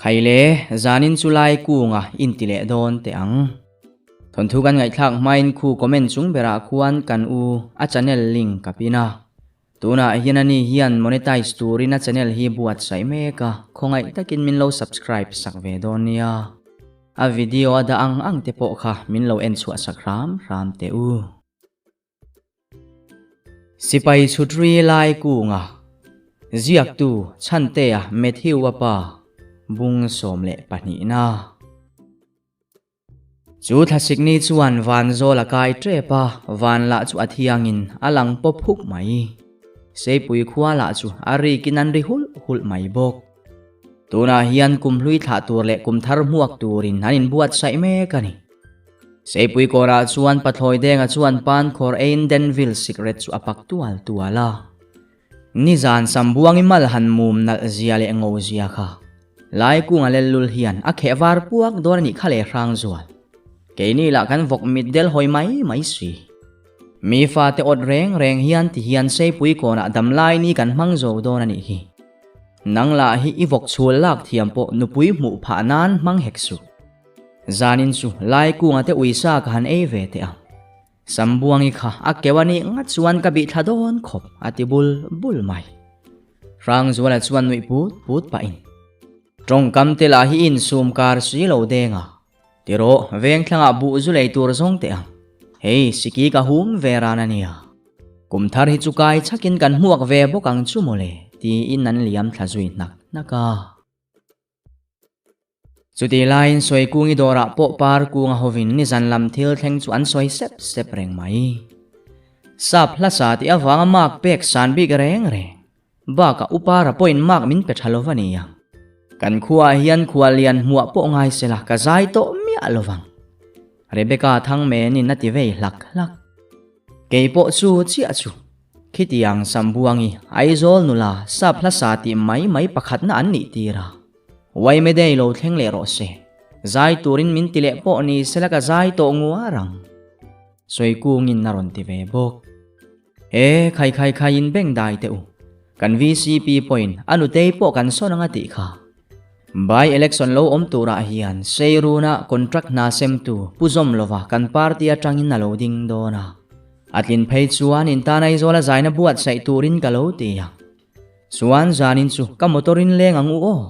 Khaile, zanin chu lai kunga inti leh dawn teh ang. Thawnthu kan ngaihthlak hmain khu comment chung berah khuan kan u a channel link ka pin a. Tunah hian ani hian monetize turin a channel hi buatsaih mek a, khawngaih takin min lo subscribe sak ve dawn nia. A video a dah ang ang te pawh kha min lo en chhuah sak hram hram teh u. Sipai chhutri lai kunga ziaktu Chhantea Matthew-a pa bung 12na. Chu thlasikni chuan van zawl a kai tep a, van lah chu a thiangin a lang pawp huk mai. Seipui khua lah chu a rikin an ri hulh hulh mai bawk. Tunah hian kum hlui thlah tur leh kum thar hmuak turin an inbuatsaih mek a ni. Seipui kawrah chuan Pathlawi Denga chuan pan khawr eiin Denville sikret chu a pak tual tual a. Nizan Sambuangi mal han mum nalh zia leh ngo zia kha. Laikunga lellul hian a kheh var puak dawn a nih kha leh hrang zual. Keini lah kan vawk mit del hawi mai mai si. Mi fate awt reng reng hian ti hian Seipui kawnah damlai ni kan hmang zo dawn a nih hi. Nang lah hi i vawk chhul lak thiam pawh nupui hmuh phah nan hmang hek suh. Zanin chu Laikunga te uisa ka han ei ve teh ang. Sambuangi kha a keu a nih ngat chuan ka bih thla dawn khawp a ti bul bul mai. Hrangzuala chuan nuih put put pahin, Tawngkam te lah hi insum kar si lo deng a, tirawh vengthlangah buh zu lei tur zawng teh ang. Hei siki ka hum ve ran a nia. Kum thar hi chu kai chhakin kan hmuak ve bawk ang chu mawle tiin an liam thla zui hnak hnak a. Chutih laiin Sawikungi dawrah pawh par kunga hovin nizan lam thil thleng chu an sawi sep sep reng mai. Sap hlasa tih avanga mark pek san bik reng reng. Bakah upa ra pawhin mark min pe tha lova nia. Kan khuaah hian khua lian hmuah pawh ngai sela ka zai tawh miah lovang. Rebecca Thangmenin a ti vei hlak hlak. Kei pawh chu chiah chu. Khitiang Sambuangi, Aizawl nula, sap hlasa tih mai mai pakhatna an nih tir a. Waimedei lo thleng leh rawh se. Zai turin min ti leh pawh ni sela ka zai tawh nguar ang. Sawikungin a rawn ti ve bawk. E, khai khai khai in beng dai teh u. Kan VCP pawhin a nutei pawh kan sawn ang a tih kha. By election lo awm turah hian Seiruna contract hna semtu Pu Zawmlova kan party atangin a lo ding dawn a. A tlin phei chuan in tan Aizawl a zaina buatsaih turin ka lo ti a. Chuan zanin chu ka motor in leng ang u aw,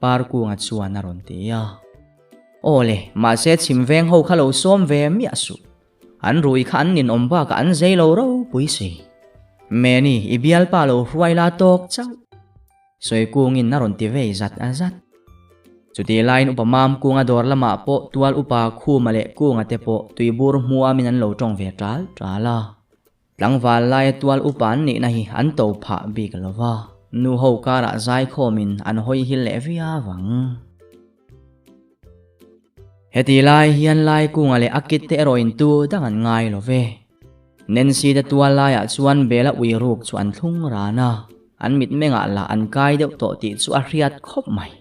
Parkunga chuan a rawn ti a. Aw le, mahse chhim veng ho kha lo sawm ve miah suh. An rui kha an ninawm bakah an zei lo ropui si. Meni, i bialpa lo hruai la tawk chauh. Sawikungin a rawn ti vei zat a zat. Chutih laiin Upa Mamkunga dawr lamah pawh tual upa Khuma leh Kunga te pawh tuibur hmuamin an lo tawng ve ṭal ṭal a. Tlangval laia tual upa an nihna hi an to phah bik lo va, nu ho karah zaikhawmin an hawi hil leh viau ang. Heti lai hian Laikunga leh a kit te erawh in tu dang an ngai lo ve. Nancy te tual laiah chuan Bela ui ruk chu an thlung ran a, an mitmengah lah an kai deuh tawh tih chu a hriat khawp mai.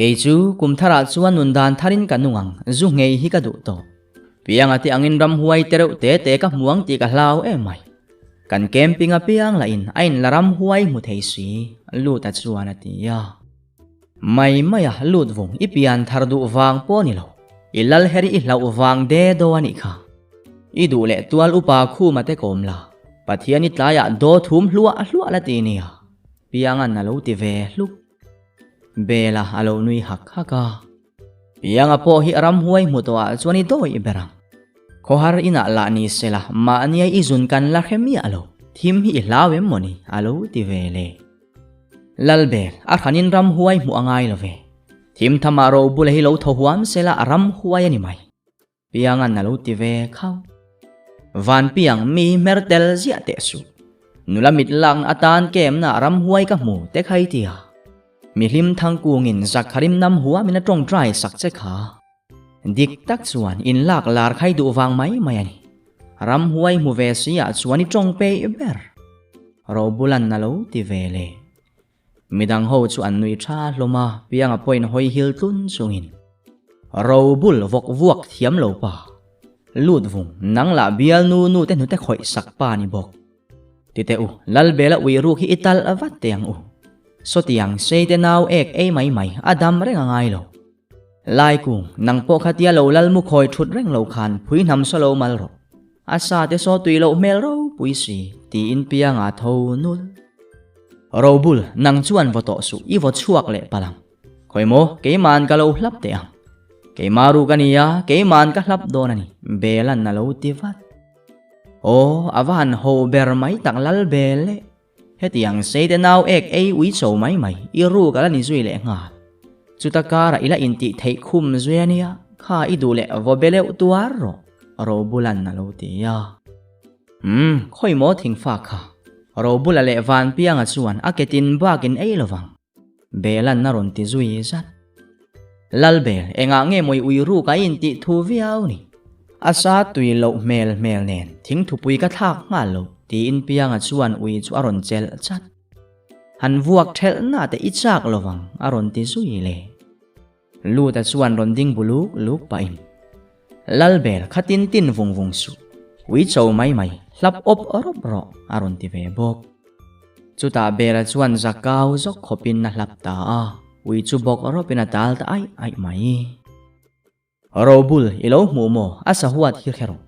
Kei chu kum tharah chuan nun dan tharin ka nung ang, zu ngei hi ka duh tawh. Pianga te angin ramhuai te reuh te te ka hmu ang tih ka hlau em mai. Kan camping apiang lah in a in la ramhuai hmu thei si, Luta chuan a ti a. Mai maia lut vung i pian thar duh vang pawh ni lo, i lal her i hlauh vang de daw a nih kha. I duh leh tual upa khuma te kawm la, Pathian i tlaiah daw thum hluah hluah la ti nia, Pianga'n a lo ti ve hluk. Bela a lo nui hak hak a. Pianga pawh hi ramhuai hmu tawhah chuan i dawih ber ang. Khawhar inah lah ni sela mahnia i zun kan la hre miah lo, thim hi i hlau em mawni a lo ti ve le. Lalbel, a hranin ramhuai hmuh a ngai lo ve. Thim thamah robula hi lo thaw huam sela a ramhuai a ni mai. Piangan a lo ti ve khau. Van piang mi hmer tel ziah teh suh. Nula mit lakna atan kemna ramhuai ka hmu te khai tia. Mi hlim thang kungin Zakharim nam hua min a tawngtai sak che kha. Dik tak chuan in lak lar khai duh vang mai mai a ni. Ramhuai hmu ve si ah chuan i tawng peih ber. Robulan a lo ti ve le. Midang ho chu an nui tha hlawm a, Pianga pawhin hawi hil tlun chungin, Ro bul vawk vuak thiam lo pa, lut vung nang lah bial nu nu te hnute khawih sak pa ni bawk. Ti teh u, Lalbela ui ruk hi i tal vat teh ang u. Sawtiang sei te nau ek ei mai mai a dam reng a ngai lo. Laikung, nang pawh khatia lo lal mu khawi thut reng lo khan phui hnam saw lo mal rawh. A sa te saw tui loh hmel ropui si, tiin pianga tho nul. Robul, nang chuan vaw tawh suh, i vaw chhuak leh palh ang. Khawi maw, keima'n ka lo hlap teh ang. Keima ruk a nia, keima'n ka hlap dawn a ni, Bela'n a lo ti vat. Aw, a va han ho ber mai tak lal bel e. Hetiang sei te nau ek ei ui cho mai mai, i ruk a la ni zui leh nghal. Chuta karah i la intih theih khum zui a nia, kha i duh leh vaw be leuh tuar rawh, Robula'n a lo ti a. Umm, khawi maw thingfa kha? Robula leh Vanpianga chuan a ke tin bakin ei lovang. Belan a rawn ti zui zat. Lalbel, engah nge mawi ui ruk a intih thu viau ni? A sa tui loh hmel hmel nen thingthupui ka thlak nghal lo, tiin Pianga chuan ui chu a rawn chelh chat. Han vuak thelh na te i chak lovang, a rawn ti zui le. Luta chuan rawn ding bu luk luk pahin, Lalbel, kha tin tin vung vung suh. Ui cho mai mai, hlap awp rawp rawh, a rawn ti ve bawk. Chutah Bela chuan zakau zawk khawpin a hlap ta a, ui chu bawk rawpin a tal ta aih aih mai. Robul, i lo hmuh maw? A sahuat hi hre rawh.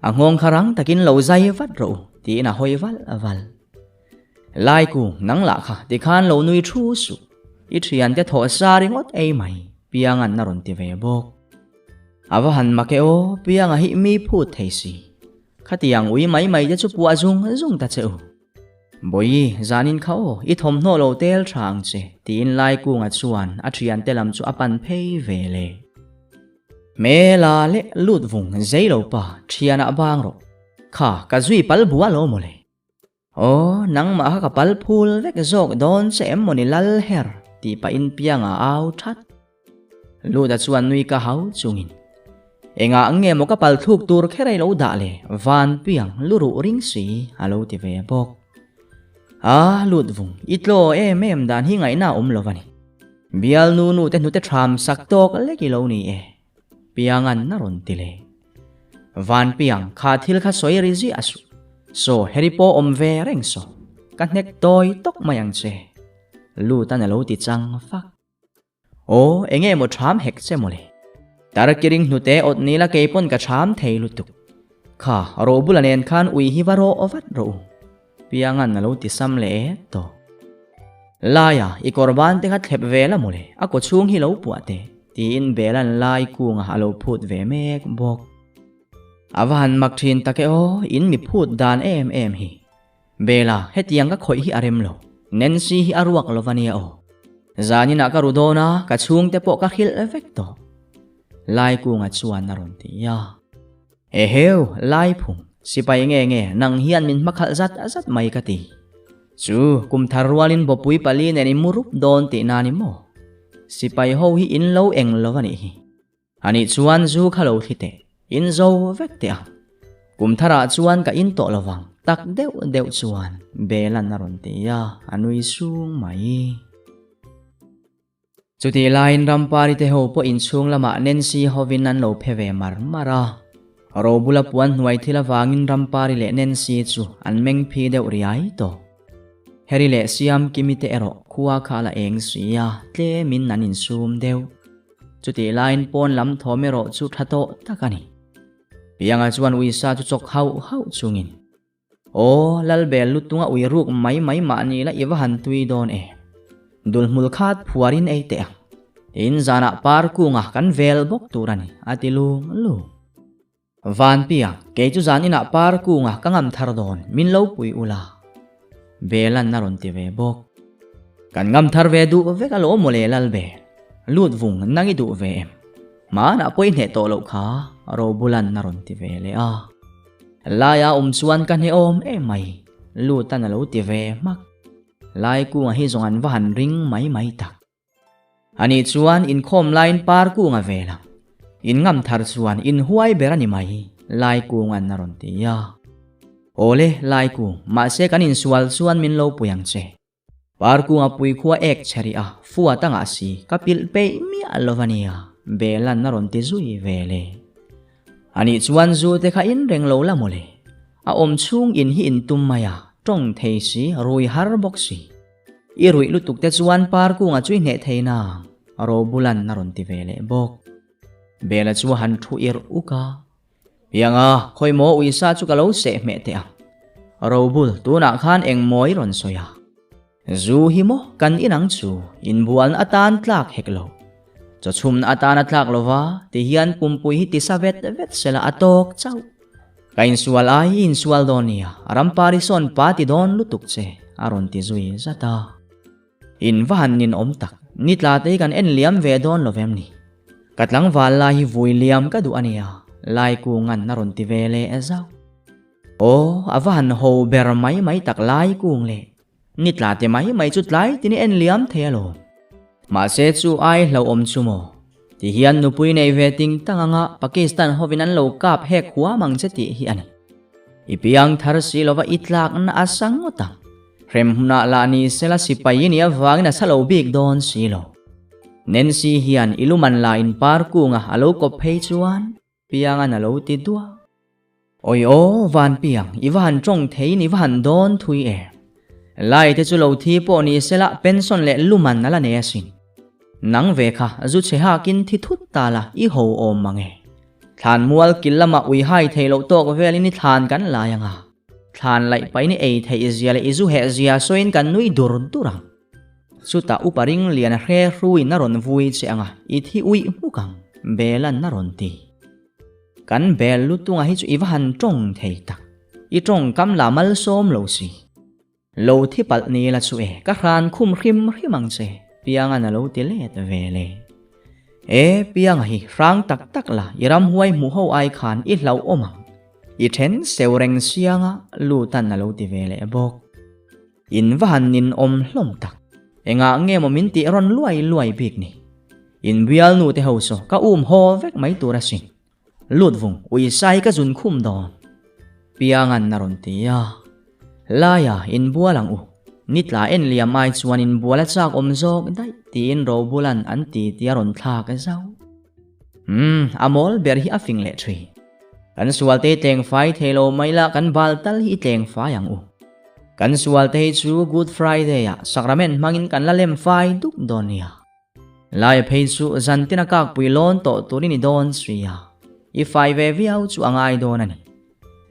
A nghawng kha rang takin lo zai vat rawh u, tiin a hawi valh valh. Laiku, nang lah kha tikhan lo nui thu suh. I thiante thawh sa ringawt ei mai, Pianga'n a rawn ti ve bawk. A va han mak e aw, Pianga hi mi phut thei si. Khatiang ui mai mai te chu puah zung zung ta che u. Bawihi, zanin kha aw, i thawmhnaw lo tel tha ang che, tiin Laikunga chuan a thiante lam chu a pan phei ve le. Hmela leh lut vung zei lo pa, thianah bang rawh. Kha, ka zui pal bua lo mawle. Aw, nangmah kha ka pal phul vek zawk dawn che em mawni lal her? tih pahin Pianga a au that. Luda chuan nui ka hau chungin, Engah nge maw ka pal thluk tur kher ei lo dah le, van Piang lu ruh ring si a lo ti ve bawk. A, lut vung, i tlaw em em dan hi ngaihna a awm lo va ni. Bial nu nu te hnute ṭham sak tawk lek i lo ni e. Piangan a rawn ti leh. Van Piang, kha thil kha sawi ri ziah a suh. Saw, heri pawh awm ve reng saw. Ka hnek tawi tawk mai ang che. Lutan a lo ti chang fak. Aw, enge maw ṭham hek che mawle. Tarkiring hnute awt nila kei pawn ka ṭham thei lutuk. Kha, Robula nen khan ui hi va rawh vat rawh u. Piangan a lo ti sam leh et tawh. Laia, i kawr ban te kha thlep ve la mawle, a kaw chhung hi lo puah teh, tiin Bela'n lai kunga a lo phut ve mek bawk. A va han mak thin tak e aw, in mi phut dan em em hi. Bela, hetiang ka khawih hi a rem lo, Nancy hi a ruak lo va nia aw. Zaninah ka ru dawn a, ka chhungte pawh ka hrilh vek tawh. Lai kunga chuan a rawn ti a. Eheu, Laiphung, sipai nge nge, nang hian min hmakhalh zat zat mai ka ti. Chu, kum thar rualin bawpui pali nen i mu rup dawn tih na ni maw? Sipai ho hi in lo eng lo a nih hi. Anih chuan zu kha lo thli teh, in zo vek teh ang. Kum tharah chuan ka in tawh lo vang, tak deuh deuh chuan Bela'n a rawn ti a, a nui sung mai. Chutih laiin Rampari te ho pawh inchhung lamah Nancy hovin an lo phe ve mar mar a. Robula puan hnuai thil avangin Rampari leh Nancy chu an meng phi deuh riai tawh. Harry leh Siamkimi te erawh khua kha a la eng si a, tlemin an insum deuh. Chutih laiin pawn lam thawm erawh chu tha tawh tak a ni. Pianga chuan uisa chu chawk hauh hauh chungin. Aw, Lalbel lutunga ui ruk mai mai mah ni la i va han tui dawn e. Dulhmul khat phuarin ei teh ang. Tin zanah par kunga kan vel bawk tur a ni, a ti lung lung. Vanpiang, kei chu zan inah par kunga ka ngam thar dawn, min lo pui ula. Belan a rawn ti ve bawk. Kan ngam thar ve duh vek alawm mawle Lalbel. Lut vung nang i duh ve em? Hmanah pawh i hneh tawh loh kha, Robulan a rawn ti ve leh a. Laia awm chuan ka hnehawm em mai, Lutan a lo ti ve hmak. Lai kunga hi zawng an va han ring mai mai tak. Ani chuan inkhawm laiin par kunga ve lang. In ngam thar chuan in huai ber a ni mai, Lai kunga'n a rawn ti a. Awle, Lai kung, mahse kan insual chuan min lo pui ang che. Parkunga pui khua ek che rih a, fua ta ngah si, ka pilh peih miah lo va nia, Belan a rawn ti zui ve le. Anih chuan zu te kha in reng lo la mawle. A awm chhung in hi in tum mai a, tawng thei si, rui har bawk si. I ruih lutuk te chuan Parkunga chu i hneh thei nang, Robulan a rawn ti ve leh bawk. Bela chu a han thu irh uk a. Pianga, khawi maw uisa chu ka lo seh hmeh teh ang. Robul, tunah khan eng maw i rawn sawi a? Zu hi maw kan inang chu inbualna atan tlak hek lo. Chawchhumna atan a tlak lo va, tihian pumpui hi tisa vet vet sela a tawk chauh. Ka insual ai i insual dawn nia, rampari sawn pa ti dawn lutuk che, a rawn ti zui zat a. In va han ninawm tak, ni tla te hi kan en liam ve dawn lo vem ni? Ka tlangval lai hi vui liam ka duh a nia, Laikunga'n a rawn ti ve leh zauh. Aw, a va han ho ber mai mai tak Laikung le. Ni tla te mai mai chu tlai tini en liam thei alawm. Mahse chu ai hlauhawm chu maw? Ti hian nupui nei ve ting tang anga Pakistan hovin an lo kap hek huam ang che tih hi a ni. I piang thar si lova i tlakna a sa ngawt ang. Hrem hmunah lah ni sela sipai i nih avangin a sa lo bik dawn si lo. Nancy hian i luman la in par kunga a lo kawp phei chuan Piangan a lo ti duah. Awi aw, van piang, i va han tawng theiin i va han dawn thui e. Lai te chu lo thi pawh ni sela pension leh luman a la nei asin. Nang ve kha zu chhe hakin thi thut ta la i ho awm mang e. Thlan mual kil lamah ui hai thei loh tawk velin i thlan kan lai anga. Thlan laih pahin i ei theih zia leh i zu heh zia sawiin kan nui dur dur ang. Chutah upa ring lian a hre hruin a rawn vui che anga i thi uih hmuk ang, Bela'n a rawn ti. Kan bel lutunga hi chu i va han tawng thei tak, i tawngkam la malsawm lo si. Lo thi palh ni la chu e, ka hran khum hrim hrim ang che, Pianga'n a lo ti let ve le. E, Pianga hi hrang tak tak la, i ramhuai hmuh ho ai khan i hlauhawm ang. I then seu reng sianga Luta'n a lo ti ve leh bawk. In va han ninawm hlawm tak. Engah nge maw min tih rawn luai luai bik ni? In bialnu te ho saw ka um haw vek mai tur asin. Lut vung ui sai ka zun khum dawn. Piangan a rawn ti a. Laia in bual ang u. Ni tla en liam ai chuan in bual a chak awm zawk daih tiin Robulan an ti ti a rawn thlak zauh. Umm, a mawl ber hi a fing leh thui. Kan sual te tleng fai thei lo mai la kan bal tal hi i tleng fai ang u. Kan sual te hi chu Good Friday ah sacrament hmangin kan la lem fai dup dawn nia. Laia phei chu zantin a kakpui lawn tawh turin i dawn sia. I fai ve viau chu a ngai dawn a ni.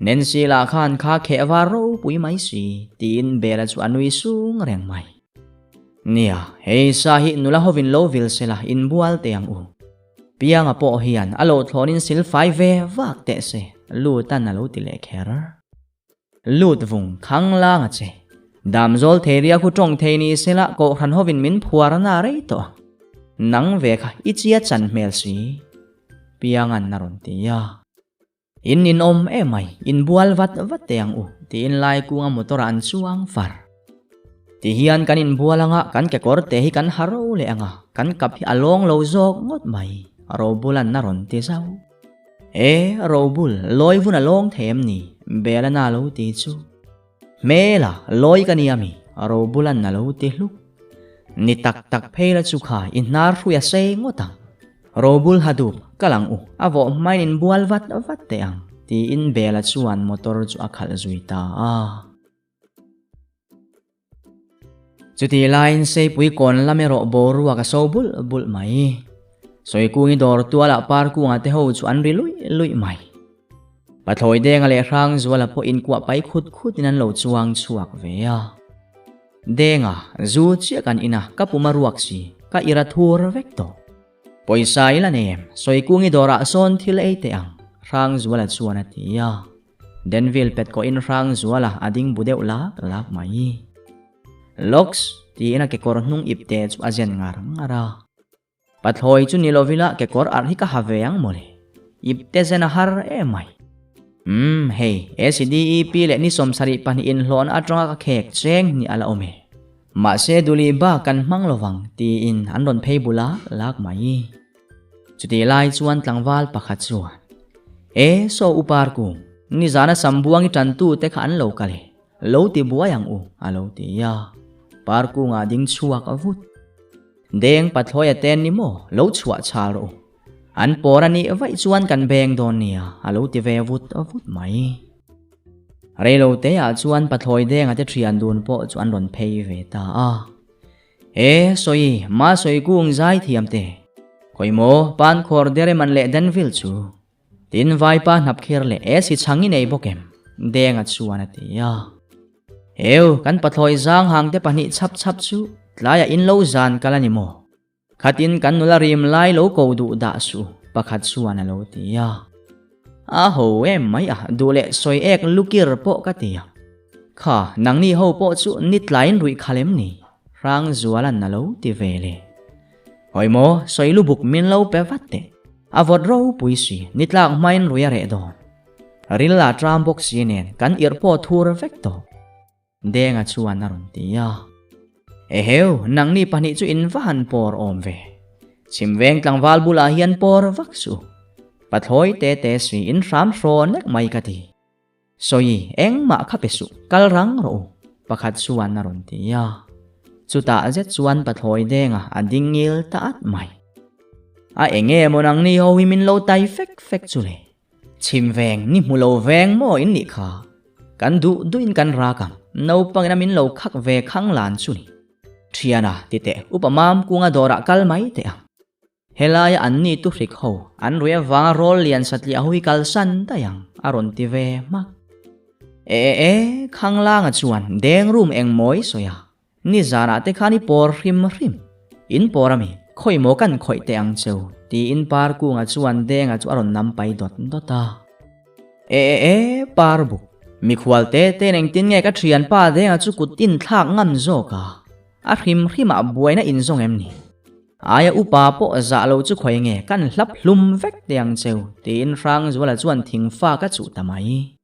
Nancy lah khan kha kheh var ropui mai si tiin Bella chu a nui sung reng mai. Nia, hei sa hi nula hovin lo vil sela inbual teh ang u. Pianga pawh hian a lo thlawnin sil fai ve vak teh se, Lutan a lo ti leh kher. Lut vung khang lang a che. Damzawl thei ria khu tawng thei ni sela Kohhran hovin min phuar na rei tawh ang. Nang ve kha i chia chan hmel si. Piangan a rawn ti a. In ninawm emai, inbual vat vat teh ang u, tiin Laikunga motor ah an chuang far. Tihian kan inbual anga kan kekawr te hi kan ha ro leh anga, kan kap hi a lawng lo zawk ngawt mai, Robulan a rawn ti zauh. E, Robul, lawi vun a lawng thei em ni? Belana a lo ti chu. Hmela, lawi ka nia mi? Robulan a lo ti hluk. Ni tak tak phei la chu kha i hnar hrui a sei ngawt ang. Robul ha dup, kal ang u, a vawh hmain in bual vat vat teh ang, tiin Bela chuan motor chu a khalh zui ta a. Chutih laiin Seipui kawn lam erawh boruak a so bulh bulh mai. Sawikungi dawr tualah Parkunga te ho chu an ri luih luih mai. Pathlawi Denga leh Hrangzuala pawh inkuah pai khut khutin an lo chuang chhuak ve a. Denga, zu chiah kan in a, ka pum a ruak si, ka ira thur vek tawh. Pawisa i la nei em? Sawikungi dawrah sawn thil ei teh ang, Hrangzuala chuan a ti a. Denville pet kawhin Hrangzuala a ding bu deuh lak lak mai. Locks, tiin a kekawr hnung ip te chu a zen ngar ngar a. Pathlawi chu ni lovila kekawr arh hi ka ha ve ang mawle. Ip te zen a har em mai. Umm, hei, ACDEP leh ni 72 inhlawhna atanga ka khek cheng ni a la awm e. Mahse duli bak kan hmang lovang tiin an rawn phei bul a lak mai. Chutih lai chuan tlangval pakhat chuan, E, saw u Parkung, nizana Sambuangi tantu te kha an lo kal e. Lo ti buai ang u, a lo ti a. Parkungah ding chhuak a vut. Deng pathlawia ten ni maw, lo chhuah chhal rawh u. An pawr a nih vaih chuan kan beng dawn nia, a lo ti ve vut vut mai. Reilo te ah chuan pathlawi denga te thian dun pawh chu an rawn phei ve ta a. E sawi, ma sawi kung zai thiam te. Khawi maw, pan khawr Dereman leh Danville chu. Tin vaipa hnap kher leh e si chhang i nei bawk em? Denga chuan a ti a. Heu, kan pathlawi zang hang te pahnih chhap chhap chu tlaiah in lo zan kal a ni maw? Khatin kan nula rim lai lo ko duh dah suh, pakhat chuan a lo ti a. A ho em mai a, duh leh sawi ek lukir pawh ka ti a. Kha, nangni ho pawh chu ni tlaiin ruih khalh em ni? Hrangzuala'n a lo ti ve le. Hawi maw, sawi lubuk min lo pe vat teh. A vawt ropui si, ni tlak hmain rui a reh dawn. Ril a tram bawk si nen kan irh pawh thur vek tawh. Denga chuan a rawn ti a. Eheu, nangni pahnih chu in va han pawr awm ve. Chhimveng tlangval bulah hian pawr vak suh. Pathlawi te te si in hram hrawn lek mai ka ti. Sawi, engmah kha pe suh, kal rang rawh u, pakhat chuan a rawn ti a. Chutah zet chuan pathlawi Denga a ding ngil ta at mai. A enge maw nangni ho hi min lo tai fek fek chu le? Chhim veng ni hmu lo veng maw in nih kha? Kan duh duhin kan rak ang, naupangin a min lo khak ve khang lan chu ni. Thiana, ti teh, upa mam kunga dawrah kal mai teh ang. Helaia an ni tu hrik ho, an rui avanga rawl lian satliah ho hi kalsan daih ang, a rawn ti ve hmak. E e e, Khanglanga chuan deng room eng mawi sawi a, Nizanah te khan i pawr hrim hrim. In pawr ami, khawi maw kan khawih teh ang cheu, tiin par kunga chuan Denga chu a rawn nam pai dawt dawt a. E e e, par buk, mikhual te te'n engtin nge ka thianpa Denga chu kut in thlak ngam zawk a, a hrim hrimah buaina in zawng em ni? Aia upa pawh zah lo chu khawi nge kan hlap hlum vek teh ang cheu, tiin Hrangzuala chuan thingfa ka chuh ta mai.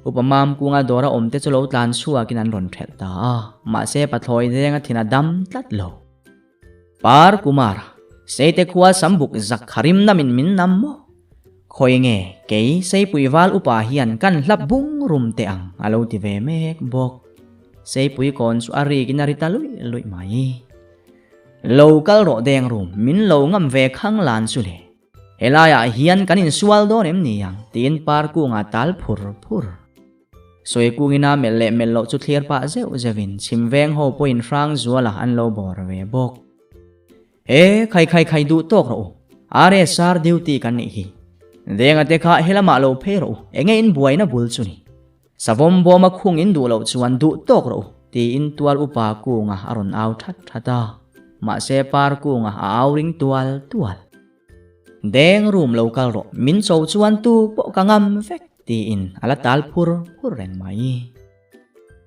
Upa Mam kunga dawra awmte chu lo tlan chhuakin an rawn ṭhelh ta a, mahse pathlawi denga thin a dam tlat lo. Par Kumar, Seite khua Sambuk zak kha rim namin min nam maw? Khawi nge kei Seipui val upa hian kan hlap bung rum teh ang a lo ti ve mek bawk. Seipui kawn chu a rikin a ri ta luih luih mai. Lo kal rawh deng rum, min lo ngam ve khang lan chu le. Helaiah hian kan insual dawn em ni ang? tiin Parkunga tal phur phur. Sawikungina melh leh melh loh chu thlir pah zeuh zeuhin chhim veng ho pawhin Hrangzuala an lo bawr ve bawk. E, khai khai khai duh tawk rawh u. RSR duty kan nih hi. Denga te kha helamah lo phei rawh u, enge in buaina bul chu ni. Savawm bawma khung in duh loh chuan duh tawk rawh u, tiin tual upa kunga a rawn au that that a. Mahse par kunga a au ring tual tual. Deng room lo kal rawh, min cho chuan tu pawh ka ngam vek, tiin a la tal phur phur reng mai.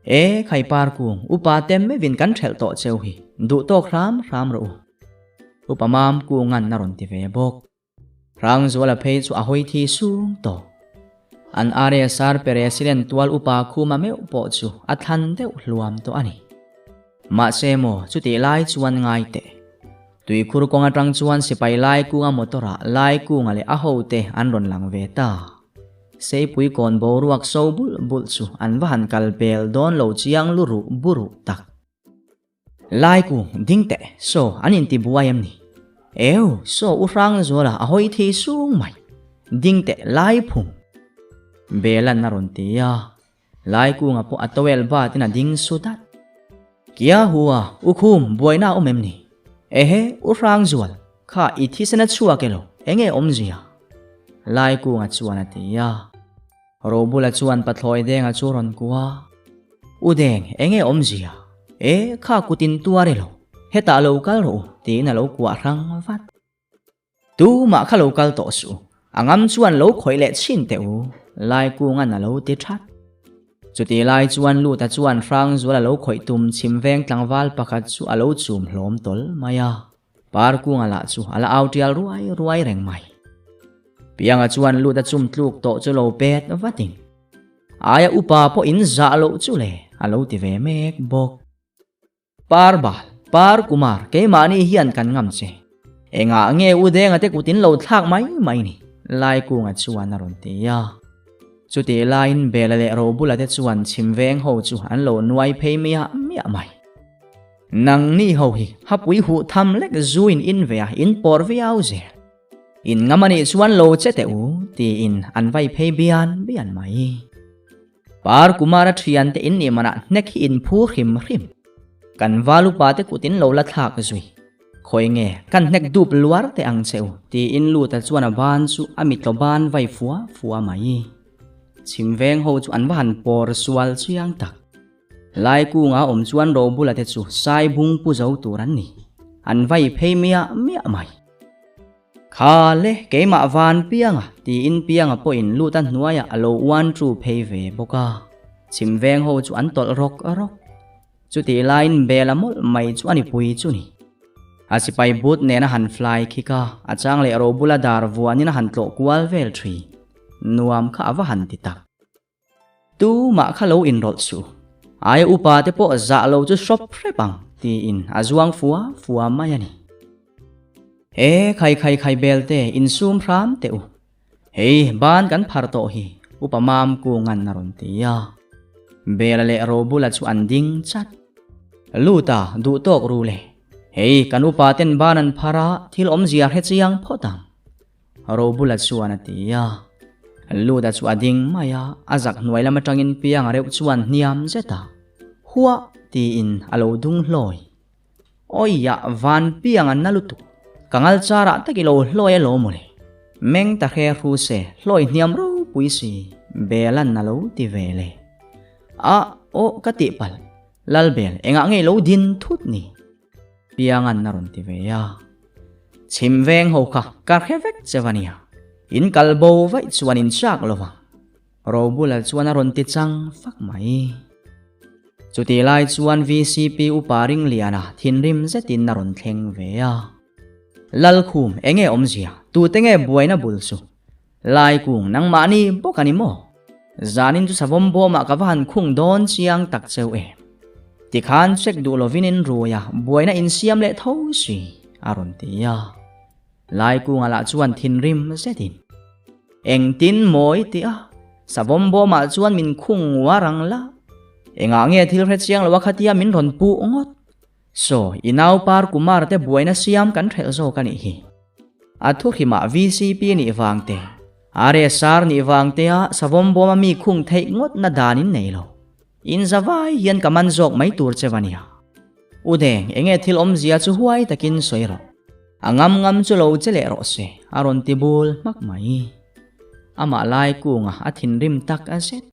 E khai par kung, upa te meuhin kan ṭhelh tawh cheu hi, duh tawk hram hram rawh u. Upa mam kunga'n a rawn ti ve bawk. Rangzuala phei chu a hawi thi sung tawh. An RSR President tual upa Khuma meuh pawh chu a thlan deuh hluam tawh a ni. Mahse maw, chutih lai chuan ngai teh. Tuikhur kawng atang chuan sipai lai kunga motor ah lai kunga leh a hote an rawn lang ve ta. Seipui kawn boruak so bulh bulh chu an va han kal bel dawn lo chiang luruh buruh tak. Lai ku, ding teh, saw an inti buai em ni? Eu, saw u hrang zuala a hawi thei sung mai. Ding teh, lai phung. Belan a rawn ti a, Lai kunga pawh a towel batin a ding su dat. Kia hua, u khum, buaina a awm em ni? Ehe, u hrang zual, kha i thisen a chhuak elo, enge awmzia? Lai kunga chuan a ti a. Robula chuan pathlawi denga chu rawn kua. U Deng, enge awmzia? E, kha kutin tuar elo, hetah lo kal rawh u, tiin a lo kuah hrang vat. Tumah kha lo kal tawh suh, a ngam chuan lo khawih leh chhin teh u, Laikunga'n a lo ti that. Chutih lai chuan Luta chuan Hrangzuala lo khawih tum chhim veng tlangval pakhat chu a lo chum hlawm tawl mai a. Parkunga lah chu a la au tial ruai ruai reng mai. Pianga chuan lut a chum tluk tawh chu lo pet vatin, Aia upa pawh in zah loh chu le, a lo ti ve mek bawk. Parbal, Parkumar, keimahni hian kan ngam che. Engah nge u Denga te kut in lo thlak mai mai ni? Laikunga chuan a rawn ti a. Chutih laiin Bela leh Robula te chuan chhim veng ho chu an lo nuai phei miah miah mai. Nangni ho hi hapui huh tham lek zu in in ve a, in pawr viau zel. In ngam anih chuan lo che teh u, tiin an vai phei bian bian mai. Par Kumara thiante in nih manah hnek hi in phu hrim hrim. Kan val upa te kut in lo la thlak zui. Khawi nge, kan hnek dup luar teh ang che u, tiin Luta chuan a ban chu a mitlaw ban vai fua fua mai. Chhim veng ho chu an va han pawr sual chiang tak. Lai kunga awm chuan Robula te chu sai bung pu zo tur an ni. An vai phei miah miah mai. Kha le, keimah van pianga, tiin pianga pawhin Luta hnuaiah a lo uan chu phei ve bawk a. Chhim veng ho chu an tawlh rawk rawk. Chutih laiin bel a mawlh mai chu a ni pui chu ni. A sipai but nen a han fly khik a, a chang leh ro bula dar vuanin a han tlawh kual vel thin. Nuam kha a va han ti tak. Tumah kha lo inrawlh suh. Aia upa te pawh zah lo chu hrawp hrep ang tiin a zuang fua fua mai a ni. He khai khai khai bel te insum hram teh u. Hei, ban kan phar tawh hi, Upa Mam Kungan a rawn ti a. Bela leh Robula chu an ding chat. Luta, duh tawk ru le. Hei, kan upa ten ban an phar a, thil awmzia hre chiang phawt ang. Robula chuan a ti a. Luta chu a ding mai a, a zak hnuai lam atangin piang a reuh chuan hniam zet a. Huah! tiin a lo dung hlawi. Awiah van piang an na lutuk. Ka ngal char ah tak i lo hlawi a lo mawle. Meng ta hre hru se hlawi hniam ropui si bel an a lo ti ve le. A aw ka tih palh. Lalbel engah nge i lo din thut ni? Piang an a rawn ti ve a. Chhim veng ho kha ka hre vek che va nia. In kal bo vaih chuan in chak lo vang. Robula chuan a rawn ti chang fak mai. Chutih lai chuan vcp upa Ringliana thinrim zetin a rawn thleng ve a. Lalkhum, enge awmzia? Tute nge buaina bul chu? Laikung, nangmahni bawk a ni maw? Zanin chu savawm bawmah ka va han khung dawn chiang tak cheu em? Tikhan check duh lovin in rui a, buaina insiam leh tho si, a rawn ti a. Laikunga lah chuan thinrim zetin, Engtin mawi tih a, savawm bawmah chuan min khung nguar ang la. Engah nge thil hre chiang lo a khatia min rawn puh ngawt? Saw, i nau par Kumar te buaina siam kan hrelh zawk a nih hi. A thu hrimah VCP nih vang te, RSR nih vang te a savawm bawma mi khung theih ngawtna dan in nei lo. In zavai hian ka man zawk mai tur che va nia. U Deng, enge thil awmzia chu huai takin sawi rawh. A ngam ngam chu lo che leh rawh se, a rawn ti bul hmak mai. Amah lai kunga a thinrim tak a zet.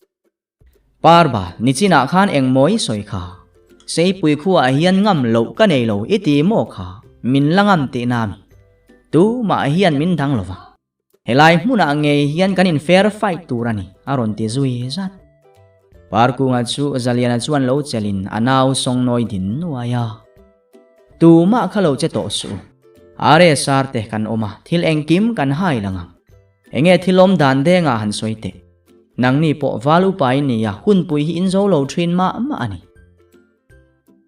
Parba, nichinah khan eng maw i sawi kha? Seipui khuaah hian ngam loh ka nei lo i ti maw kha? Min la ngam tihna mi? Tumah hian min dang lo vang. Helai hmunah ngei hian kan in fair fight tur a ni, a rawn ti zui zat. Parkunga chu Zaliana chuan lo chelin a nau sawngnawi din nuai a. Tumah kha lo che tawh suh. RSR te kan awm a, thil engkim kan hai lang ang. Enge thil awm dan dengah han sawi teh. Nangni pawh val upa in nia, hunpui hi in zo lo thin mah mah a ni.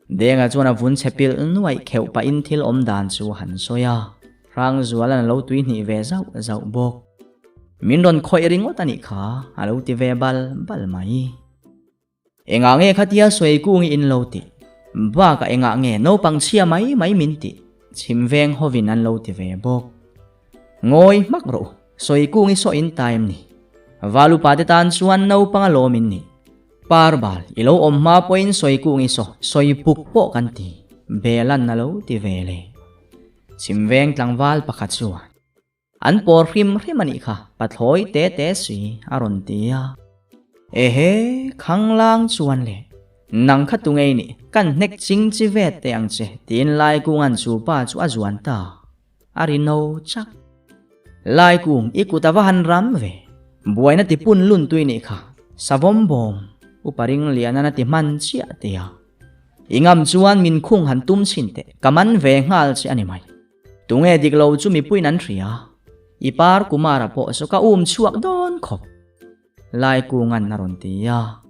Denga chuan a vun chhe pilh nuaih kheuh pahin thil awm dan chu a han sawi a, Hrangzuala'n a lo tuihnih ve zauh zauh bawk. Min rawn khawih ringawt a nih kha, a lo ti ve bal bal mai. Engah nge khatia sawi kungi in lo tih? Bakah engah nge naupang chhia mai mai min tih? Chhim veng hovin an lo ti ve bawk. Ngawi hmak rawh u, sawi kungi saw in ta em ni? Valupa te tan chuan naupang a lawm in nih. Parbal, i lo awm hma pawhin sawi kung i saw, sawi puk pawh kan ti, Belan a lo ti ve le. Chhim veng tlangval pakhat chuan, An pawr hrim hrim a nih kha, pathlawi te te si, a rawn ti a. Ehe, khanglang chuan le, nang kha tungei nih, kan hnek ching chi ve teh ang che, tiin Laikunga'n chu pa chu a zuan ta. A ri no chak. Laikung, i kut a va han ram ve. Buaina ti pun lun tui nih kha. Savawm bawm, Upa Ringlianan a ti hman chiah teh a. I ngam chuan min khung han tum chhin teh, ka man ve nghal che a ni mai. Tunge dik lo chu mipuiin an hria. I par Kumara pawh saw ka um chhuak dawn khawp. Laikungan a rawn ti a.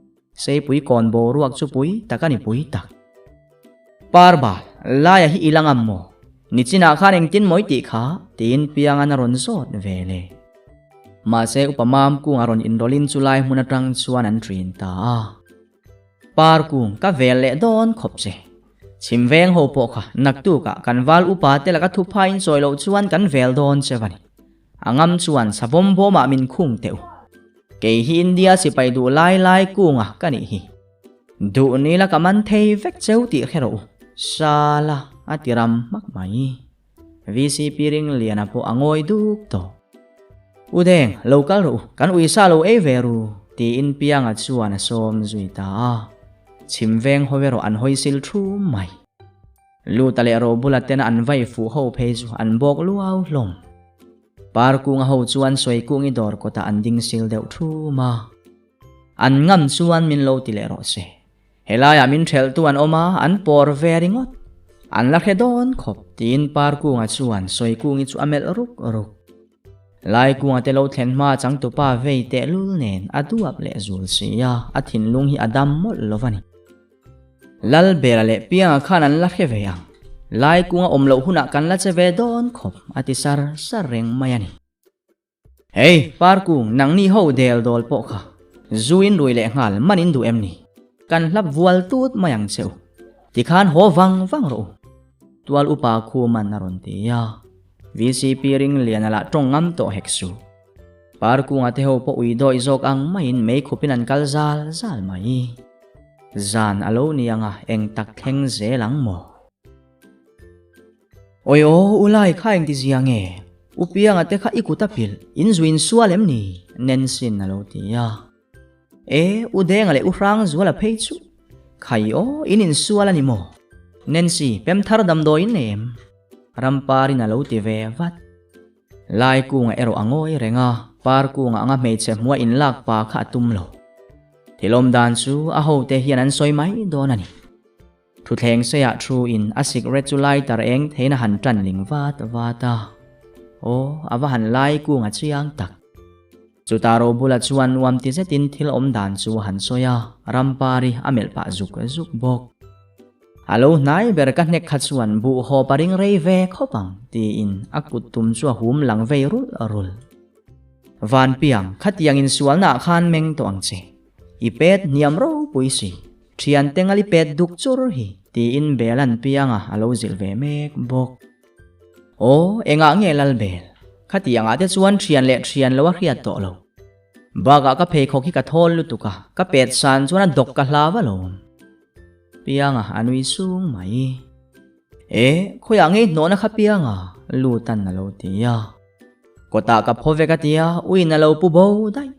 Seipui kawn boruak chu pui tak a ni pui tak. Parbal, laia hi i la ngam maw? Nichinah khan engtin maw i tih kha? tiin Piangan a rawn zawt ve le. Mahse Upa Mam kung a rawn inrawlin chu lai hmun atang chuan an ṭin ta a. Par kung ka vel leh dawn khawp che. Chhim veng ho pawh kha naktukah kan val upa te laka thupha in sawi loh chuan kan vel dawn che va ni. A ngam chuan savawm bawmah min khung teh u. Kei hi India sipai duh lai lai kunga ka nih hi. Duh ni la ka man thei vek cheu tih hre rawh u. Sala a ti ram hmak mai. VCP Ringliana pawh a ngawi duk tawh. U Deng, lo kal rawh u, kan uisa lo ei ve ru, tiin Pianga chuan a sawm zui ta a. Chhim veng hawi erawh an hawi sil thum mai. Luta leh Robula tena an vai fuh ho phei chu an bawk luau hlawm. Parkunga ho chuan Sawikungi dawr kawtah an ding sil deuh thum a. An ngam chuan min lo ti leh rawh se. Helaiah min ṭhelhtu an awm a, an pawr ve ringawt. An la hre dawn khawp, tiin Parkunga chuan Sawikungi chu a melh ruk ruk. Laikunga te lo thlen hma changtupa vei tehlul nen a duap leh zul si a, a thinlung hi a dam mawlh lo va ni. Lalbela leh Pianga khan an la hre ve ang. Laikunga awm loh hunah kan la che ve dawn khawp, a ti sar sar reng mai a ni. Hei, Parkung, nangni ho del dawl pawh kha zu in rui leh nghal man in duh em ni? Kan hlap vual tut mai ang che u. Tikhan haw vang vang rawh u. Tual upa Khuman a rawn ti a. VCP Ringliana lah tawng ngam tawh hek su. Parkunga te ho pawh ui dawih zawk ang maiin mei khupin an kal zal zal mai. Zan a lo ni anga eng tak thleng zel ang maw? Awi aw, u lai kha engti zia nge? U Pianga te kha i kut a pilh, in zu in sual em ni? Nancy'n a lo ti a. E, U Denga leh U Hrangzuala phei chu. Khai aw, in insual a ni maw? Nancy, pem thar damdawi in nei em? Ramparin a lo ti ve vat. Lai kunga erawh a ngawi reng a, par kunga anga hmeichhe hmua inlak pa kha a tum lo. Thilawm dan chu a hote hian an sawi mai dawn a ni. Thuthleng seiah thu in a sikret chu lighter eng theiin a han tan ling vat vat a. Aw, a va han lai kung a chiang tak. Chutah Robula chuan nuam ti zetin thil awm dan chu a han sawi a, Rampari a melh pah zuk zuk bawk. A lo hnai ber ka hnek kha chuan buh hawp a ring rei ve khawp ang, tiin a kut tum chu a hum lang vei rulh rulh. Vanpiang, khatiang insualna ah khan meng tawh ang che. I pet hniam ropui si, thiante ngal i pet duk chur hi, tiin Belan pianga a lo zilh ve mek bawk. Aw, engah nge lal Bel? Khatiang ah te chuan thian leh thian lo a hriat tawh lo. Bakah ka pheikhawk hi ka thawl lutuk a, ka pet san chuan a dawk ka hlau alawm. Pianga a nui sung mai. E, khawiah ngei hnawhna kha pianga? Lutan a lo ti a. Kawtah ka phaw vek a tia, uiin a lo pu bo daih.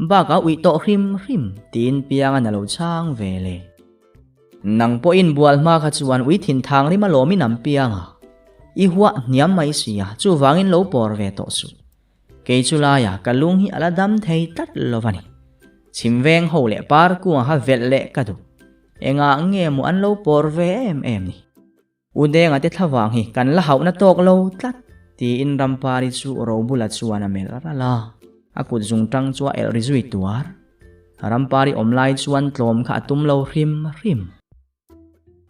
Bakah uih tawh hrim hrim, tiin piangan a lo chhang ve le. Nang pawhin bual hma kha chuan ui thin thang rim alawm in am pianga. I huah hniam mai sia, chuvangin lo pawr ve tawh suh. Kei chu laia ka lung hi a la dam thei tlat lo va ni. Chhim veng ho leh par kunga kha velh leh ka duh. Engah nge maw an lo pawr ve em em ni? U Denga te thlavang hi kan la hauhna tawk lo tlat, tiin Rampari chu Robula chuan a melh ralh a. A kut zung tang chu a elh ri zui tuar. Rampari awm lai chuan tlawm kha a tum lo hrim hrim.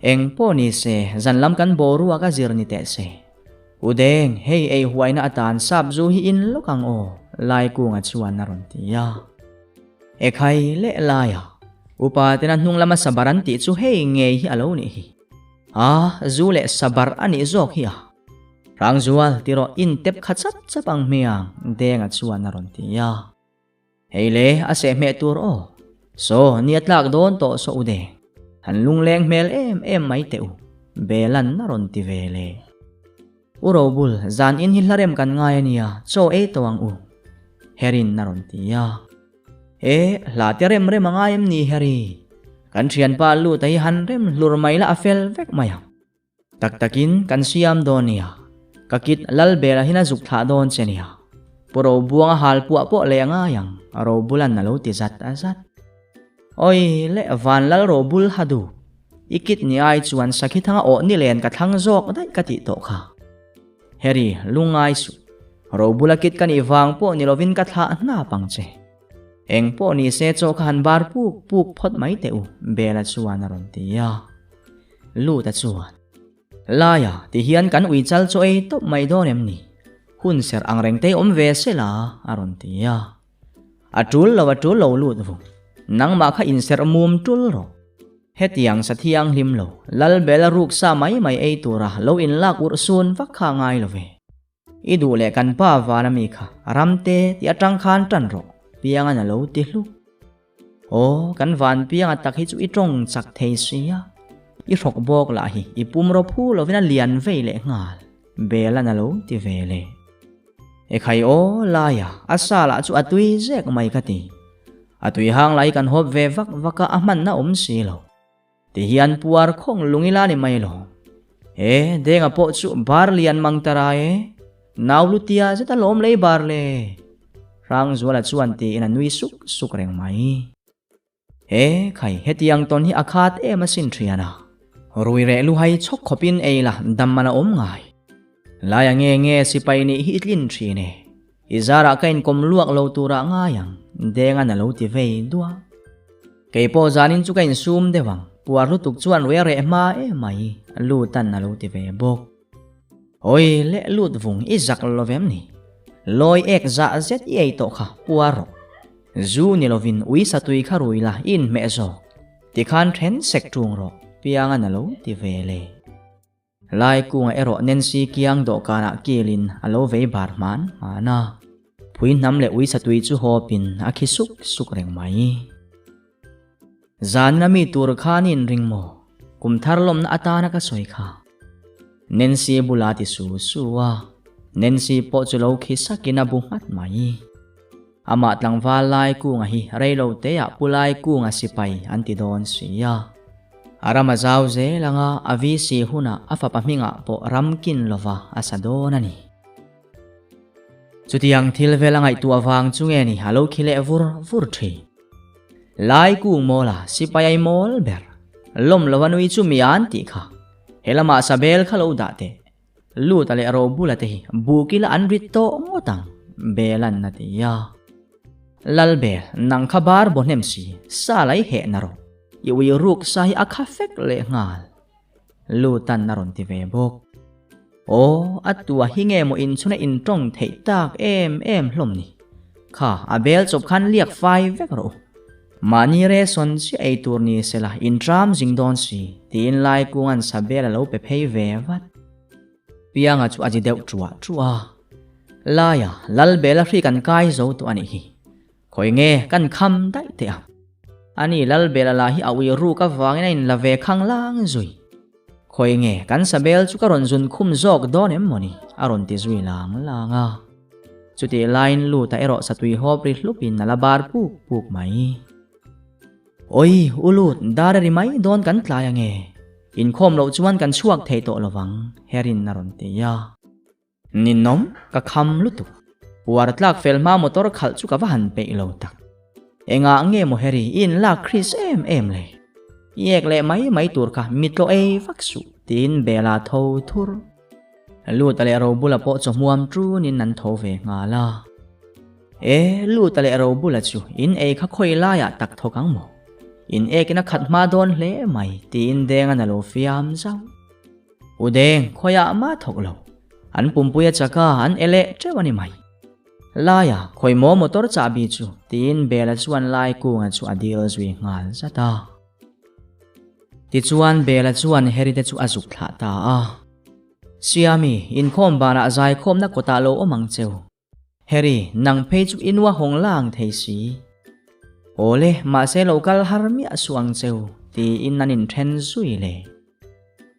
Eng pawh ni se, zan lam kan boruak a zir ni teh se. U Deng, hei ei huaina atan sap zu hi in lawk ang aw, Laikunga chuan a rawn ti a. Ekhai leh laia, upa tena hnung lama sabar an tih chu hei ngei hi a lo nih hi. A, zu leh sabar a nih zawk hi a. Hrangzual, ti rawh, in tep kha chap chap ang hmiang, Denga chuan a rawn ti a. Hei le, a sehhmeh tur aw. Saw, ni a tlak dawn tawh saw u de. Han lungleng hmel em em mai teh u, Belan a rawn ti ve le. U Robul, zan in hi hlarem kan ngai a nia, chaw ei tawh ang u. Herin a rawn ti a. E, hla te rem rem a ngai em ni Heri? Kan thianpa lut a hi han rem hlur mai la a fel vek mai ang. Tak takin kan siam dawn nia. Ka kit Lalbela hin a zuk thlah dawn che nia. Pu Robuanga hal puah pawh leh a ngai ang, Robulan a lo ti zat a zat. Awi le, van Lal Robul ha du. I kit ni ai chuan sakhi thanga awh ni len ka thlang zawk daih ka tih tawh kha. Harry, lungngai suh. Robula kit ka nih vang pawh ni lovin ka thlah hnap ang che. Eng pawh ni se chaw kha han bar puk puk phawt mai teh u, Bela chuan a rawn ti a. Luta chuan, Laia, ti hian kan ui chal chaw ei tawp mai dawn em ni? Hun serh ang reng te awm ve se la, a rawn ti a. A tul lo, a tul lo lut vung. Nangmah kha inserh mum tul rawh. Hetiang sa thianghlim lo, Lal Bela ruk sa mai mai ei tura lo inlak urh sun vak kha a ngai lo ve. I duh leh kan pa van ami kha Ramte tih atang khan tan rawh, Piangan a lo ti hluk. Aw, kan van Pianga tak hi chu i tawng chak thei sia. I hrawk bawk lah hi i pum rawp hu lovin a lian vei leh nghal, Bela'n a lo ti ve leh. Ekhai aw laia a sa lah chu a tui zek mai ka ti. A tui hang lai kan hawp ve vak vak a, a hmanna awm si lo. Ti hian puar khawng lung ila ni mai lo. He Denga pawh chu bar lian mang ta rai e. Nau lutia zet a lawm lei bar le. Hrangzuala chuan tiin a nui suk suk reng mai. He khai hetiang tawn hi a khat em asin thian a. Rui reh luhai chhawk khawpin ei la dam man a awm ngai. Laia nge nge sipai nih hi i tlin thin e. I zarah ka inkawm luak lo turah ngai ang, Denga'n a lo ti vei duah. Kei pawh zanin chu ka insum deuh ang, puar lutuk chuan rui a reh hma em mai, Lutan a lo ti ve bawk. Hawi leh lut vung i zak lo vem ni? Lawi ek zah zet i ei tawh kha puar rawh. Zu ni lovin ui satui kha rui la i inhmeh zawk. Tikhan then sek ṭung rawh, Pianga'n a lo ti ve le. Laikunga erawh Nancy kiang dawhkanah kilin a lo vei bar hman hman a. Phui hnam leh ui satui chu hawpin a khi suk suk reng mai. Zanna mi tur khan i inring maw? Kum thar lawmna atana ka sawi kha. Nancy bula ti su su a, Nancy pawh chu lo khi sakin a bu nghat mai. Amah tlangval Laikunga hi reilo teah Pu Laikunga sipai an ti dawn si a. A ram a zau zel anga a VC hunah a fapa hmingah pawh ram kin lova a sa dawn a ni. Chutiang thil vel a ngaihtuah vang chu nge ni a lo khi leh vur vur thin. Laikung mawla sipai ai mawl ber. Lawm lova nui chu mi an tih kha. He lamah sabel kha lo dah teh. Luta leh Robula te hi buk ila an rit tawh ngawt ang, Bela'n a ti a. Lalbel, nang kha bar baw hnem si, sa lai heh na rawh. I ui ruk sa hi a kha fek leh nghal. Luta'n a rawn ti ve bawk. Aw, a tua hi nge maw inchhuna intawng theih tak em em hlawm ni. Kha, a bel chawp khan liak fai vek rawh u. Mahni resawn chiah ei tur ni sela intram zing dawn si, tiin Laikunga'n Sabel a lo pe phei ve vat. Pianga chu a ji deuh truah truah a. Laia, Lalbela hri kan kai zo tawh a nih hi. Khawi nge kan kham daih teh ang. Ani Lalbela lah hi a ui ruk avangin a inla ve khang lang zui. Khawi nge kan Sabel chu ka rawn zun khum zawk dawn em mawni? a rawn ti zui lang lang a. Chutih laiin Luta erawh satui hawp ri hlupin a la bar puk puk mai. Awi, u Lut, dar a ri mai dawn kan tlai ange. Inkhawm loh chuan kan chhuak thei tawh lovang, Herin a rawn ti a. Ninawm, ka kham lutuk. Puar tlak fel hma motor khalh chu ka va han peih lo tak. Engah nge maw Harry i inlak Chris em em le? I ek leh mai mai tur kha mitlo ei vak suh, tiin Bella tho thur. Luta leh Robula pawh chawhmuam ṭunin an tho ve nghal a. E, Luta leh Robula chu in ei kha khawi laiah tak thawk ang maw? In ekin a khat hma dawn hle mai, tiin Denga'n a lo fiam zauh. U Deng, khawiah mah thawk lo. An pumpui a chak a, an e leh ṭeuh a ni mai. Laia, khawi maw motor chahbi chu? tiin Bela chuan Laikunga chu a dil zui nghal zat a. Tichuan Bela chuan Harry te chu a zuk thlah ta a. Siami, inkhawm banah zaikhawmna kawtah lo awm ang cheu. Harry, nang phei chu i nua hawng lang thei si. Awle, mahse lo kal har miah suh ang cheu, tiin an inthen zui le.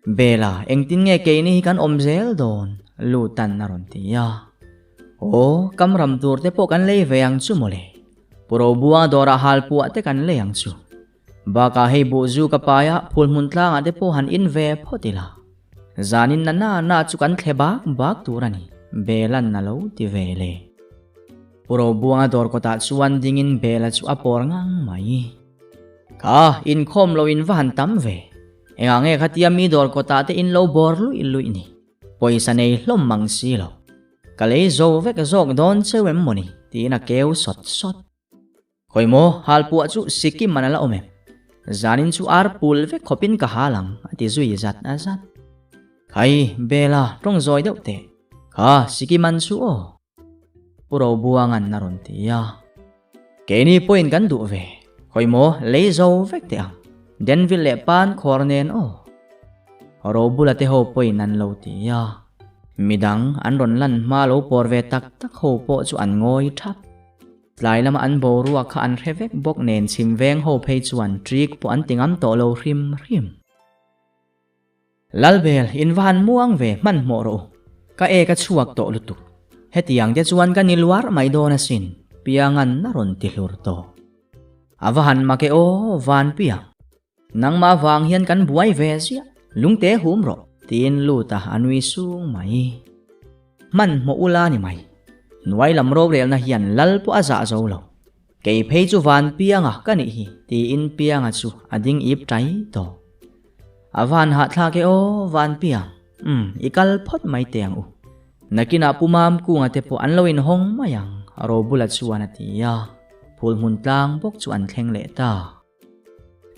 Bela, engtin nge keini hi kan awm zel dawn? Lutan a rawn ti a. Aw, kam ram tur te pawh kan lei ve ang chu mawle. Purobua dawrah halpuah te kan lei ang chu. Bakah hei buh zu ka pai a, phul hmun tlangah te pawh han in ve phawt ila. Zanin na na na chu kan thle bak bak tur a ni, Bela'n a lo ti ve le. Pu Robuanga dawr kawtah chuan dingin Bela chu a pawr ngang mai. Kha, inkhawm lo in va han tam ve. Engah nge khatia mi dawr kawtah te in lo bawr luih luih ni? Pawisa nei hlawm mang si lo. Ka lei zo vek zawk dawn cheu em mawni? tiin a keu sawt sawt. Khawi maw, halpuah chu Sikkim man a la awm em? Zanin chu ar pul vek khawpin ka hal ang, a ti zui zat a zat. Khai, Bela, tawng zawi deuh teh. Kha, Sikkim an chu aw. Pu Robuanga'n a rawn ti a. Keini pawhin kan duh ve. Khawi maw, lei zo vek teh ang. Denville leh Pan khawr nen aw. Robula te ho pawhin an lo ti a. Midang an rawn lan hma lo pawr ve tak tak ho pawh chu an ngawi thap. Tlai lama an boruak kha an hre vek bawk nen chhim veng ho phei chuan trick pawh an ti ngam tawh lo hrim hrim. Lalbel, in va han muang ve hmanhmawh rawh u. Ka ek a chhuak tawh lutuk. Hetiang te chuan ka ni luar mai dawn asin, Piangan a rawn ti hlur tawh. A va han mak e aw, Vanpiang. Nangmah vang hian kan buai ve ziah, lungte hum rawh, tiin lut a a nui sung mai. Hmanhmawh ula ni mai. Hnuai lam rorelna hian lal pawh a zah zo lo. Kei phei chu van pianga ka nih hi, tiin pianga chu a ding ip tai tawh. A van hahthlak e aw, van piang. Umm, i kal phawt mai teh ang u. Nakinah Pu Mam Kunga te pawh an lo inhawng mai ang, Robula chuan a ti a. Phul hmun tlang bawk chu an thleng leh ta.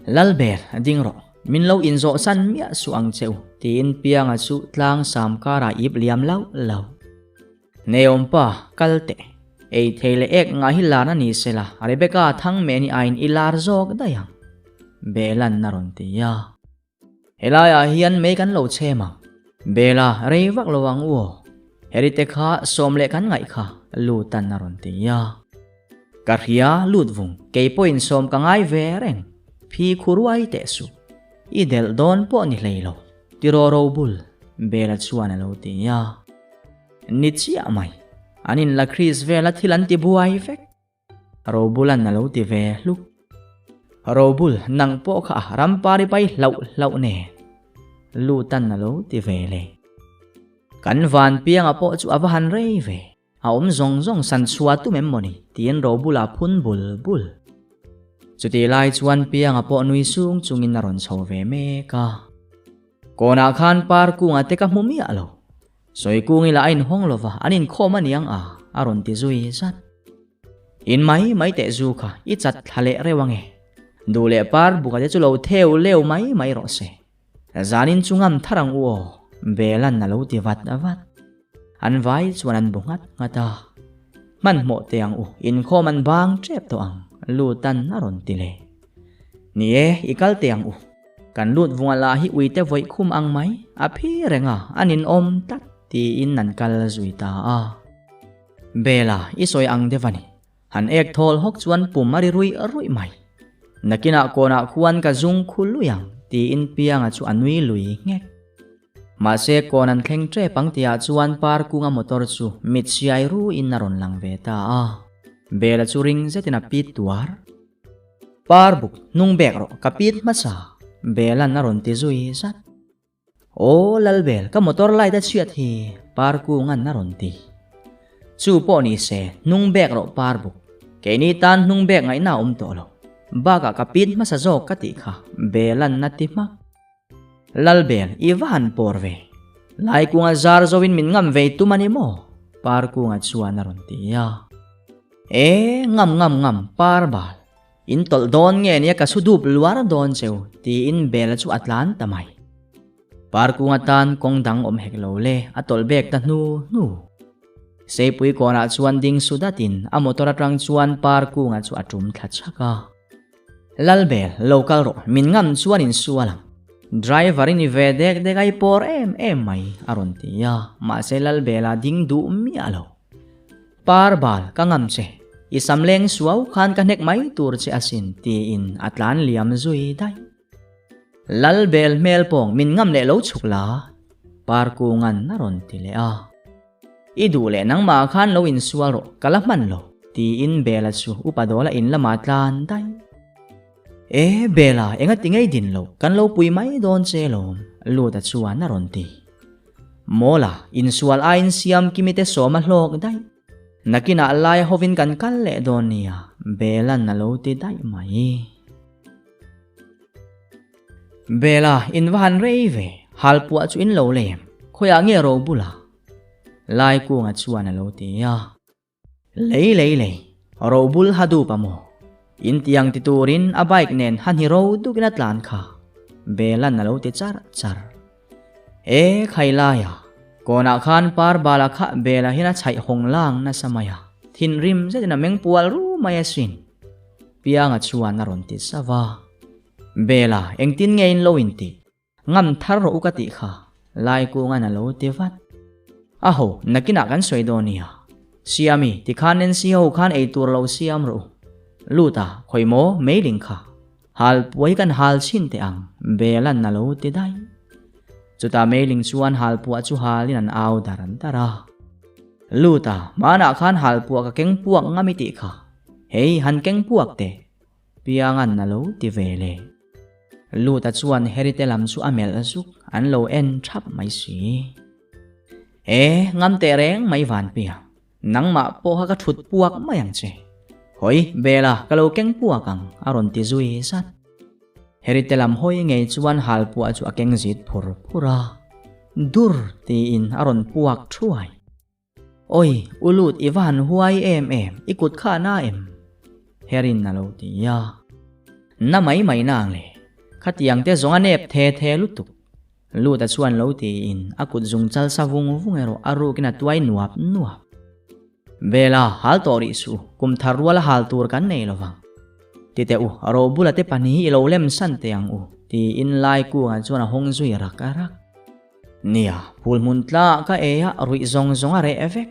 Lalber, ding rawh. Min lo inzawh san miah suh ang che u, tiin Pianga chu tlang sam karah ip liam lauh lauh. Neawmpa, kal teh. Ei thei leh ek ngah hi lar a ni sela, Rebecca Thangmeni aiin i lar zawk daih ang. Belan a rawn ti a. Helaiah hian mei kan lo chhem ang. Bela, rei vak lo ang u aw. Herite kha sawm leh kan ngaih kha, Lutan a rawn ti a. Ka hria, lut vung, kei pawhin sawm ka ngai ve reng. Phi khuruai teh suh. I delh dawn pawh ni hlei lo. Tiraw ro bul, Bela chuan a lo ti a. Ni chiah mai. An inla Chris vela thil an ti buai vek. Robulan a lo ti ve hluk. Robul, nang pawh kha a rampari pai hlauh hlauh nen. Lutan a lo ti ve le. Kan van pianga pawh chu a va han rei ve. A awm zawng zawng san chhuah tum em mawni tiin Robula phun bul bul. Chutih lai chuan pianga pawh nui sung chungin a rawn chho ve mek a. Kawnah khan par kunga te ka hmu miah lo. Sawi kung ila a inhawng lo va, an inkhawm a niang a, a rawn ti zui zat. In mai mai teh zu kha, i chat thla leh reuh ange. Duh leh par buka te chu lo theu leu mai mai rawh se. Zanin chu ngam thar ang u aw, Belan a lo ti vat vat. An vai chuan an bu nghat nghat a. Hmanhmawh teh ang u, inkhawm an bang tep tawh ang, Lutan a rawn ti leh. Ni e, i kal teh ang u. Kan lut vunga lah hi uite vawih khum ang mai, a phi reng a, a ninawm tlat, tiin an kal zui ta a. Bela, i sawi ang deuh a ni. Han ek thawl hawk chuan pum a ri ruih ruih mai. Nakinah kawnah khuan ka zung khu lui ang, tiin Pianga chu a nui lui nghek. Mahse, kawn an thleng tep ang tihah chuan par kunga motor chu mit siai ruin a rawn lang ve ta a. Bela chu ring zetin a pit tuar. Par buk hnung bek rawh ka pit hmasa, Belan a rawn ti zui zat. Aw Lalbel ka motor light a chhiat hi Par kungan a rawn ti. Chu pawh ni se hnung bek rawh par buk, keini tan hnung bek ngaihna a awm tawh lo. Bakah ka pit hmasa zawk ka tih kha Belan a ti hmak. Lalbel i va han pawr ve. Laikunga zar zoin min ngam vei tum a ni maw? Parkunga chuan a rawn ti a. E, ngam ngam ngam, par bal. In tawlh dawn nge nia ka su dup luar dawn cheu, tiin Bela chu a tlan ta mai. Parkunga tan kawng dang awm hek lo le, a tawlh bek ta hnu hnu. Seipui kawnah chuan ding su datin a motor atang chuan Parkunga chu a tum thla chhak a. Lalbel, lo kal rawh, min ngam chuan in sual ang. Driver i ni ve dek dek a i pawr em em mai, a rawn ti a, mahse Lalbela ding duh miah lo. Par bal, ka ngam che, i sam leng suau khan ka hnek mai tur che asin, tiin a tlan liam zui daih. Lalbel hmel pawng min ngam leh lo chhuk la, Parkungan a rawn ti leh a. I duh leh nangmah khan lo insual rawh, ka la hman lo, tiin Bela chu upa dawla in lamah tlan daih. E, Bela, enga ti ngei din lo, kan lo pui mai dawn che lawm, Luta chuan a rawn ti. Mawla, insual aiin siam kimi te sawm a hlawk daih. Nakinah laia hovin kan kal leh dawn nia, Bela'n a lo ti daih mai. Bela, in va han rei ve, halpuah chu in lo lem, khawiah nge ro bula? Laikunga chuan a lo ti a. Lei lei lei, ro bul ha dup a maw? In tiang ti turin a bike nen ha hni ro dukin a tlan kha, Bela'n a lo ti char char. E, Khailaia, kawnah khan par bala kha Bela hian a chhaih hawng lang nasa mai a, thinrim zetin a meng pual ru mai asin. Pianga chuan a rawn ti zauh a. Bela, engtin nge in lo intih? Ngam thar rawh u ka tih kha, Laikunga'n a lo ti vat. A ho, nakinah kan sawi dawn nia. Siami, tikhan Nancy ho khan ei tur lo siam rawh u. Lut a, khawi maw, meiling kha. Hal puai kan hal chhin teh ang, Bela'n a lo ti daih. Chutah meiling chuan halpuah chu halin an au dar dar a. Lut a, hmanah khan halpuah ka keng puak ngam i tih kha. Hei, han keng puak teh. Piangan a lo ti ve le. Lut a chuan Harry te lam chu a melh zuk, an lo en thap mai si. E, ngam teh reng mai Vanpiang. Nangmah pawh kha ka thut puak mai ang che. Hawi, Bela, ka lo keng puak ang, a rawn ti zui zat. Herite lam hawi ngei chuan halpuah chu a keng zit phur phur a. Dur! tiin a rawn puak thuai. Awi, u lut i va han huai em em, i kut kha a na em? Herin a lo ti a. Na mai mai na ang le, khatiang te zawng a nep the the lutuk. Luta chuan lo tiin a kut zung chal sa vung vung erawh a rukin a tuai nuap nuap. Bela, hal tawh rih suh, kum thar ruala hal tur kan nei lo vang. Ti teh u, ro bula te pahnih hi i lo lem san teh ang u, tiin Lai Kunga chuan a hawng zui rak rak. Nia, phul hmun tla ka ei a, ruih zawng zawng a reh vek.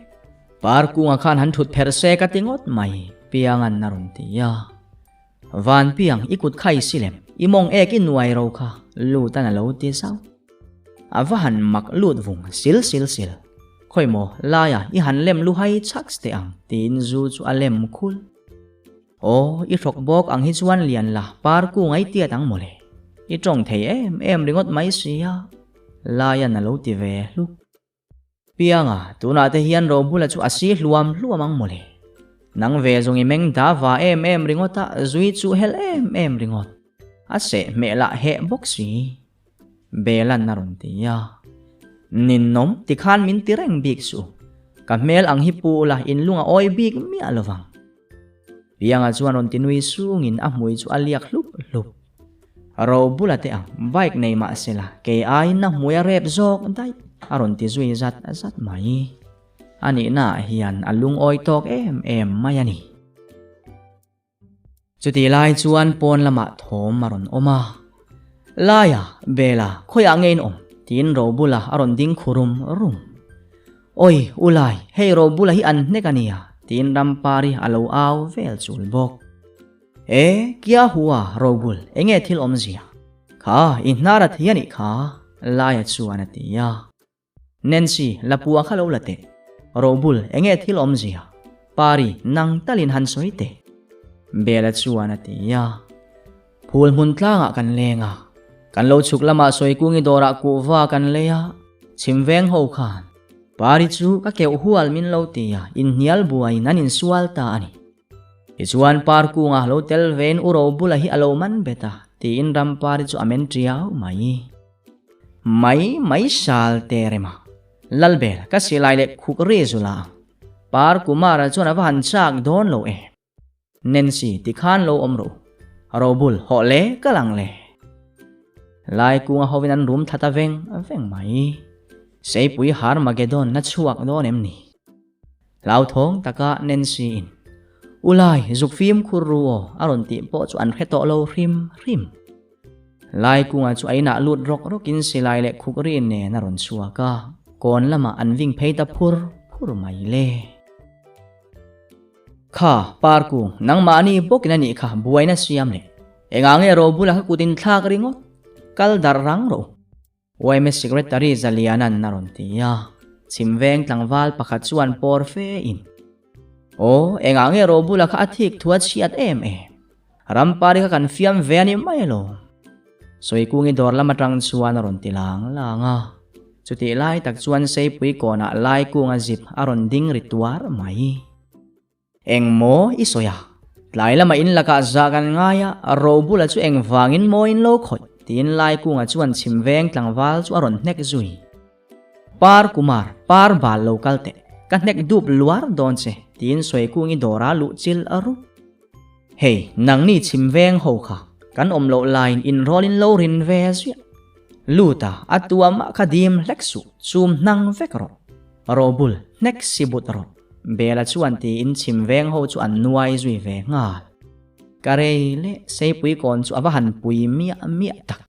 Par Kunga khan han thut pherh se ka ti ngawt mai, Pianga'n a rawn ti a. Van piang i kut kha i si lem, i mawng ek i nuai ro kha, lut an a lo ti zauh. A va han mak lut vung sil sil sil. Khawi maw, laia i han lem lu hai chhaks teh ang, tiin zu chu a lem khul. Aw, i hrawk bawk ang hi chuan lian la, par kung ai tiat ang mawle. I tawng thei em em ringawt mai sia, laian a lo ti ve hluk. Pianga, tunah te hian Robula chu a si hluam hluam ang mawle. Nang ve zawng i meng da va em em ringawt a, zui chu hel em em ringawt. A seh hmeh lah heh bawk si. Belan a rawn ti a. Ninnawm, tikhan min ti reng bik suh. Ka hmel ang hi pu ula, in lung a awi bik miah lovang. Pianga chuan rawn ti nui sungin a hmui chu a liak hlup hlup. Ro bula te ang, bike nei mah sela, kei aiin a hmui a rep zawk daih, a rawn ti zui zat zat mai. A nihnaah hian a lungawi tawk em em mai a ni. Chutih lai chuan pawn lamah thawm a rawn awm a. Laia, Bela, khawiah nge in awm? tiin ro bula a rawn ding khu rum rum. Awi, u Lai, hei ro bula hi an hnek a nia, tiin Rampari a lo au vel chul bawk. E, kia hua, Robul, enge thil awmzia? Kha, i hnar a thi a nih kha, Laia chuan a ti a. Nancy, Lapua kha lo la teh. Robul, enge thil awmzia? Pari, nang talin han sawi teh. Bela chuan a ti a. Phul hmun tlangah kan leng a. Kan lo chhuk lamah Sawikungi dawrah kuhva kan lei a, chhim veng ho khan. Pari chu ka keuh hual min lo ti a, inhnial buaiin an insual ta a ni. Tichuan par kungah lo tel vein u ro bula hi a lo man bet a, tiin Rampari chu a men tiau mai. Mai mai sal te rem a. Lalbel, ka silai leh khuk ri zula ang. Par Kumara chuan a va han chak dawn lo e. Nancy, tikhan lo awm rawh u. Robul, hawh le, ka lang le. Lai kunga hovin an rum thla ta veng veng mai. Seipui Harmagedon na chhuak dawn em ni? Hlauthawng taka Nancy in, U Lai, zuk fimkhur ru aw, a rawn tih pawh chu an hre tawh lo hrim hrim. Lai kunga chu a inah lut rawk rawkin silai leh khuk ri nen a rawn chhuak a, kawn lamah an ving phei ta phur phur mai le. Kha, Parkung, nangmahni bawkin a nih kha buaina siam leh. Engah nge Robula kha kut in thlak ringawt? Kal darh rang rawh u. Yma Secretary Zaliana'n a rawn ti a, chhim veng tlangval pakhat chuan pawr fe in, Aw, engah nge Robula kha a thik thu a chhiat em em? Rampari kha kan fiam ve a ni mai alawm. Sawikungi dawr lam atang chuan a rawn ti lang lang a, chutih lai tak chuan Seipui kawnah Laikunga zip a rawn ding ri tuar mai. Eng maw i sawi a? Tlai lama in lakah zah kan ngai a, Robula chu eng vangin maw in lo khawih? tiin Laikunga chuan chhim veng tlangval chu a rawn hnek zui. Par Kumar, par bal lo kal teh, ka hnek dup luar dawn che, tiin Sawikungi dawra luh chil a rup. Hei, nangni chhim veng ho kha, kan awm loh laiin inrawlin lo rin ve ziah. Lut a, a tuamah kha dim hlek suh, chum hnang vek rawh. Robul, hnek si but rawh. Bela chuan tiin chhim veng ho chu an nuai zui ve nghal. Ka rei leh Seipui kawn chu a va han pui miah miah tak.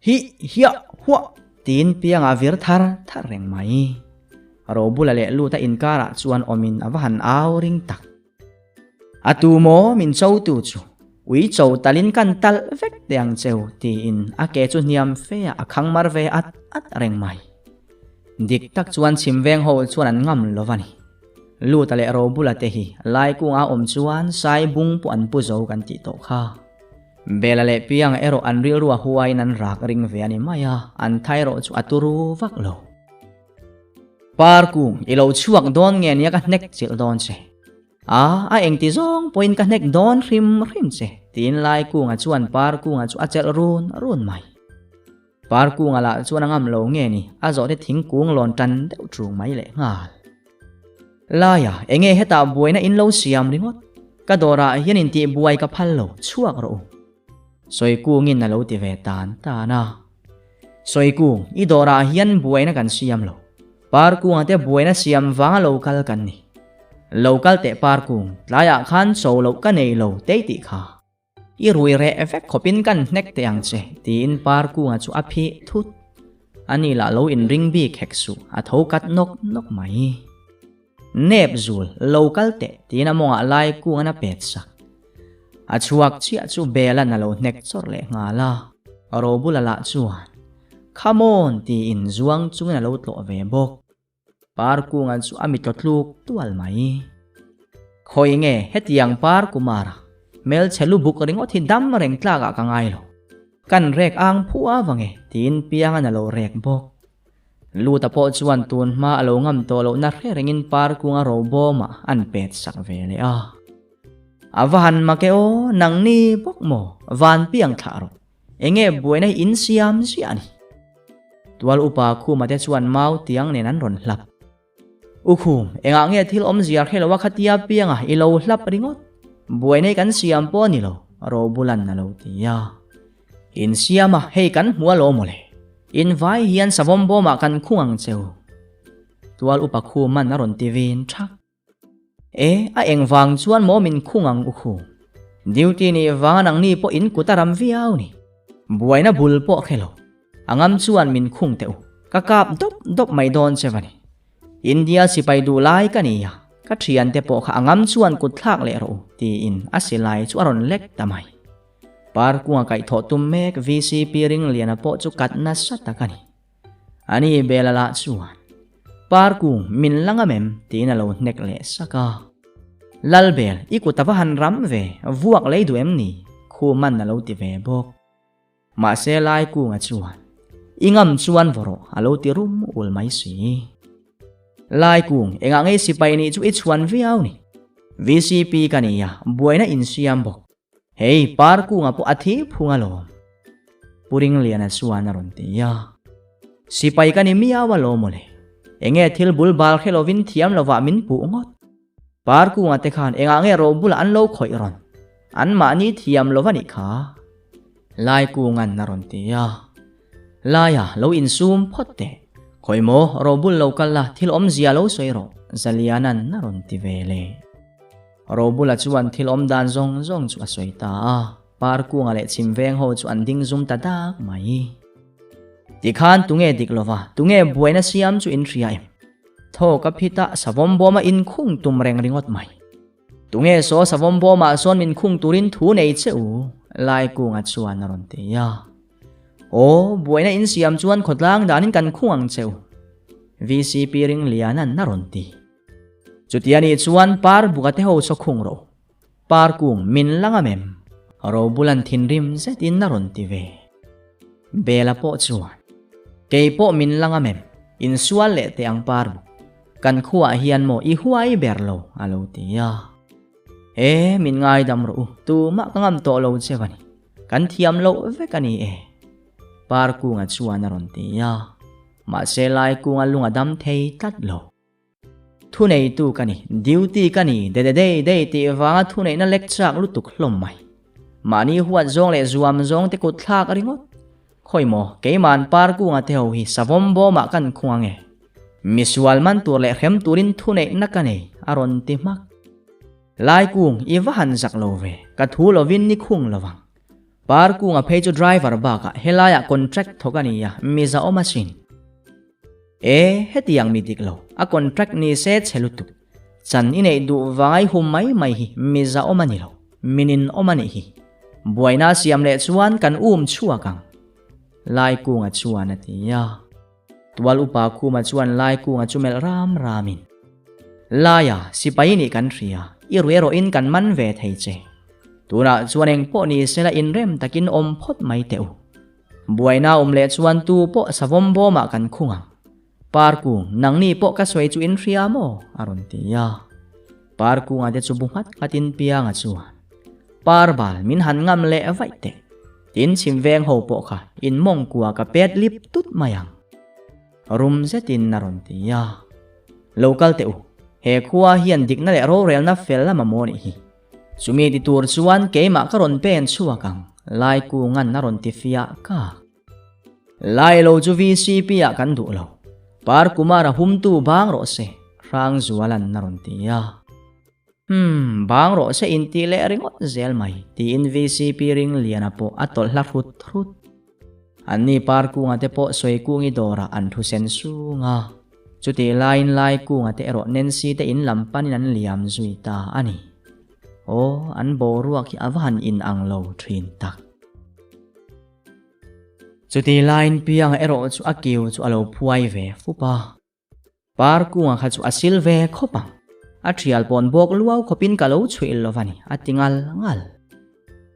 Hi hiah huah tiin piangah vir thar thar reng mai. Robula leh Luta inkarah chuan awmin a va han au ring tak. A tu maw min cho tu chu? Ui cho talin kan talh vek teh ang cheu tiin a ke chu hniam fe ah a khang mar ve at at reng mai. Dik tak chuan chhim veng ho chuan an ngam lo va ni. Luta leh Robula te hi lai kungah awm chuan sai bung pawh an pu zo kan tih tawh kha. Bela leh Pianga erawh an rilru a huaiin an rak ring ve a ni mai a, an thai erawh chu a turu vak lo. Parkung, i lo chhuak dawn nge nia ka hnek chilh dawn che. A, a engti zawng pawhin ka hnek dawn hrim hrim che, tiin Laikunga chuan Parkunga chu a chelh run run mai. Parkunga lah chuan a ngam lo nge ni, a zawhte thingkung lawn tan deuh ṭung mai leh nghal. Laia, enge hetah buaina in lo siam ringawt? Ka dawrah hian intih buai ka phal lo, chhuak rawh u. Sawikungin a lo ti ve tan tan a. Sawikung, i dawrah hian buaina kan siam lo. Parkunga te buaina siam vanga lo kal kan ni. Lo kal teh Parkung, tlaiah khan cho loh ka nei lo tei tih kha. I rui reh vek khawpin kan hnek teh ang che, tiin Parkunga chu a phih thut. Ani lah lo inring bik hek suh, a tho kat nawk nawk mai. Nep zul, lo kal teh, tiin a mawngah lai kungan a pet sak. A chhuak chiah chu Belan a lo hnek chawrh leh nghal a, Robula lah chuan, Come on! tiin zuang chungin a lo tlawh ve bawk. Par kungan chu a mitlaw tluk tual mai. Khawi nge hetiang par kumara hmelchhe lubuk ringawt hi dam reng tlakah ka ngai lo. Kan rek ang phu avang e, tiin Piangan a lo rek bawk. Luta pawh chuan tun hma a lo ngam tawh lohna hre rengin par kunga robawmah an pet sak ve leh a. A va han mak e aw, nangni bawk maw, van piang thlah rawh. Enge buaina hi in siam ziah a ni. Tual upa Khuma te chuan mau tiang nen an rawn hlap. U Khum, engah nge thil awmzia hre lo a khatia pianga i lo hlap ringawt? Buaina hi kan siam pawh a ni lo, Robulan a lo ti a. In siam a, hei kan hmu alawm mawle. In vai hian savawm bawmah kan khung ang che u. Tual upa Khuman a rawn ti vin thak. E, a eng vang chuan maw min khung ang u khu. Duty nih vanga nangni pawh in kut a ram viau ni. Buaina bul pawh khe lo. A ngam chuan min khung teh u. Ka kap dawp dawp mai dawn che va ni. India sipai duh lai ka ni a, ka thiante pawh kha a ngam chuan kut thlak leh rawh u, tiin a silai chu a rawn lek ta mai. Parkunga kaihthawh tum mek VCP Ringliana pawh chu kat nasa tak a ni. Ani Bela lah chuan, Parkung, min la ngam em? tiin a lo hnek leh sak a. Lalbel, i kut a va han ram ve, vuak lei duh em ni? Khuman a lo ti ve bawk. Mahse Laikunga chuan, I ngam chuan vaw rawh, a lo ti rum ul mai si. Laikung, engah nge sipai nih chu i chhuan viau ni? VCP ka ni a, buaina insiam bawk. Hei, Parkunga pawh a thi phung alawm. Pu Ringliana chuan a rawn ti a. Sipai ka ni miau alawm mawle. Enge thil bul bal hre lovin thiam lovah min puh ngawt. Parkunga te khan engah nge ro bulah an lo khawih rawn. An mahni thiam lova nih kha. Laikunga'n a rawn ti a. Laia, lo insum phawt teh. Khawi maw, ro bul lo kal la, thil awmzia lo sawi rawh, Zaliana'n a rawn ti ve le. Robula chuan thil awm dan zawng zawng chu a sawi ta a, Parkunga leh Chhimveng ho chu an ding zum ta dak mai. Tikhan tunge dik lova, tunge buaina siam chu in hria em? Thaw ka phit a, savawm bawma inkhung tum reng ringawt mai. Tunge saw savawm bawmah sawn min khung turin thu nei che u? Laikunga chuan a rawn ti a. Aw, buaina in siam chuan khawtlang danin kan khung ang che u. VCP Ringliana'n a rawn ti. Chutia nih chuan par buka te ho saw khung rawh. Par kung min la ngam em? Robulan thinrim zetin a rawn ti ve. Bela pawh chuan, Kei pawh min la ngam em? Insual leh teh ang par buk. Kan khuaah hian maw i huai ber lo a lo ti a. E, min ngaidam rawh u, tumah ka ngam tawh lo che va ni. Kan thiam loh vek a ni e. Par kunga chuan a rawn ti a. Mahse lai kunga lung a dam thei tlat lo. Thuneitu ka ni, duty ka ni, de de dei dei tih vanga thuneihna lek chak lutuk hlawm mai. Mahni huat zawng leh zuam zawng te kut thlak ringawt. Khawi maw, keiman par kunga te ho hi savawm bawmah kan khung ange. Misual man tur leh hrem turin thuneihna ka nei, a rawn ti hmak. Lai kung, i va han zak lo ve, ka thu lovin ni khung lovang. Par kunga phei chu driver bakah helaiah contract thawk a ni a, miza awm asin. E, hetiang mi dik lo, a contract ni se chhe lutuk. Chan i neih duh vang ai hum mai mai hi miza awm a ni lo, minin awm a nih hi. Buaina siam leh chuan kan um chhuak ang. Laikunga chuan a ti a. Tual upa Khuma chuan Laikunga chu melh ram ramin, Laia, sipai nih kan hria, i rui erawhin kan man ve thei che. Tunah chuan eng pawh ni sela inrem takin awm phawt mai teh u. Buaina awm leh chuan tu pawh savawm bawmah kan khung ang. Parkung, nangni pawh ka sawi chu in hria maw? a rawn ti a. Parkunga te chu bu nghat nghatin Pianga chuan, Parbal, min han ngam leh vaih teh. Tin chhim veng ho pawh kha in mawngkua ka pet lip tut mai ang. Rum zetin a rawn ti a. Lo kal teh u, he khua hian dikna leh rorelna fel a mamawh nih hi. Chumi ti tur chuan keimah ka rawn pen chhuak ang, Laikunga'n a rawn ti fiah kak. Lai lo chu VCP ah kan duh lo. Par Kumar a humtu bang rawh se, Hrangzuala'n a rawn ti a. Umm, bang rawh se inti leh ringawt zel mai, tiin VCP Ringliana pawh a tawlh hla hrut hrut. Anni Parkunga te pawh Sawikungi dawrah an thu sen sung a. Chutih laiin Laikunga te erawh Nancy te in lam panin an liam zui ta a ni. Aw, an boruak hi a va han inang lo thin tak. Chutih laiin Pianga erawh chu a kiu chu a lo phuai ve fup a. Parkunga kha chu a sil ve khawp ang. A thial pawn bawk luau khawpin ka lo chhuih lo va ni, a ti ngal ngal.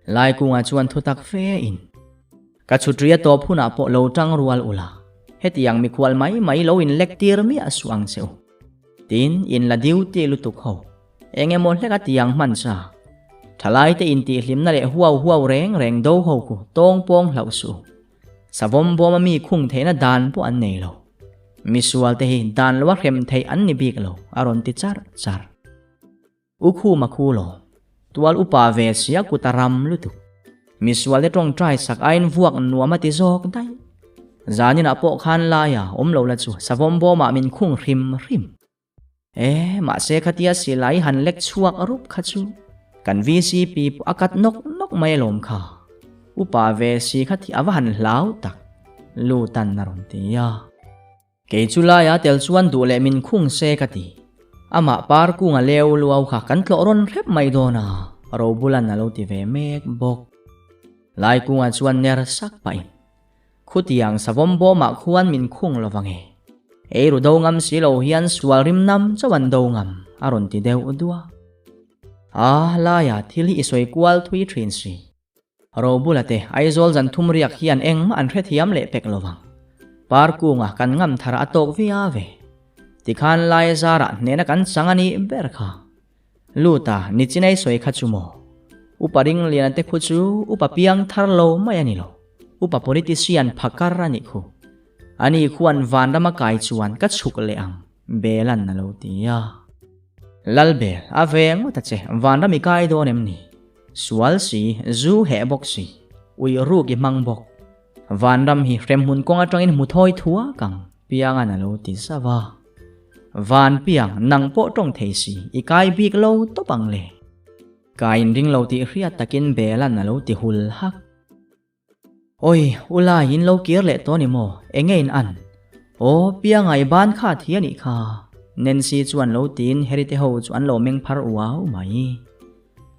Laikunga chuan thutak fe in, Ka chhutria tawp hunah pawh lo tang rual ula, hetiang mikhual mai mai lo in lek tir miah suh ang che u. Tin, in la duty lutuk ho. Eng emaw hlek a tiang hman sa. Thalai te intihhlimna leh huau huau reng reng do ho khu tawng pawng hlauh suh u. Savawm bawma mi khung theihna dan pawh an nei lo. Misual te hi dan loa hrem theih an ni bik lo, a rawn ti char char. U Khuma khu lo, tual upa ve sia kut a ram lutuk. Misual te tawngtai sak aiin vuak nuam a ti zawk daih. Zaninah pawh khan laia awm lo la chu savawm bawmah min khung hrim hrim. E, mahse khatia silai han lek chhuak rup kha chu kan VCP pawh a kat nawk nawk mai alawm kha. Upa ve si kha thi a va han hlau tak, Lutan a rawn ti a. Kei chu laia tel chuan duh leh min khung se ka ti. Amah par kunga leu luau kha kan tlawh rawn hrep mai dawn a, Robulan a lo ti ve mek bawk. Lai kunga chuan ner sak pahin. Khutiang savawm bawmah khuan min khung lo vang e. Eiru do ngam si lo hian sual rim nam chauh an do ngam, a rawn ti deuh duah. A, laia thil hi i sawi kual thui thin si. Robula te Aizawl zan thum riak hian engmah an hrethiam leh pek lo vang. Parkunga kan ngam thar a tawk viau ve. Tikhan laia zarah hnehna kan chang a nih ber kha. Luta, Nichinai sawi kha chu maw? Upa Ringliana te khu chu upa piang thar lo mai a ni lo. Upa politician phakar a nih khu. Ani khuan vanrama kai chuan ka chhuk leh ang, Belan a lo ti a. Lalbel, a ve ngawt a che, vanram i kai dawn em ni? Sual si, zu heh bawk si, ui ruk i hmang bawk. Vanram hi hremhmun kawng atangin hmu thawi thuak ang, Piangan a lo ti zauh a. Van piang, nang pawh tawng thei si, i kai bik lo tawp ang le. Ka inring lo tih hriat takin Belan a lo ti hul hak. Awi, u Lai, in lo kir leh tawh ni maw? Enge in an? Aw, Pianga i ban kha thi a nih kha. Nancy chuan lo tiin Harry te ho chu an lo meng phar uau mai.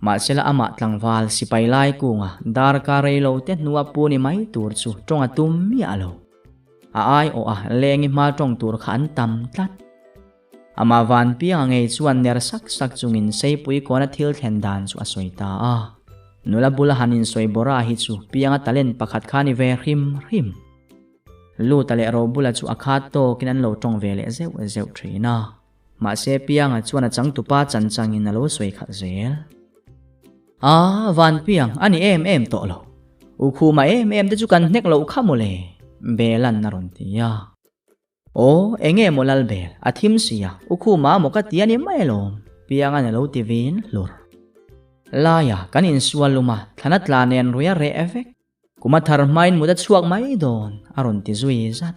Mahsela amah tlangval sipai lai kunga darkar rei lo te hnua pu ni mai tur chu tawng a tum miah lo. A aiawh a lengi hma tawng tur kha an tam tlat. Amah van pianga ngei chuan ner sak sak chungin Seipui kawna thil thlen dan chu a sawi ta a. Nula bula han insawi bawra hi chu pianga talent pakhat kha ni ve hrim hrim. Luta leh Robula chu a khat tawkin an lo tawng ve leh zeuh zeuh thin a. Mahse Pianga chuan a changtupa chan changin a lo sawi khalh zel. A, van Piang, a ni em em tawh lo. U Khuma em em te chu kan hnek loh kha mawle, Belan a rawn ti a. Aw, enge maw Lalbel, a thim si a, U Khuma maw ka ti a ni mai alawm, Pianga'n a lo ti vin hlur. Laia, kan insual lum a, thlana tla nen rui a reh vek. Kum a thar hmain mut a chhuak mai dawn, a rawn ti zui zat.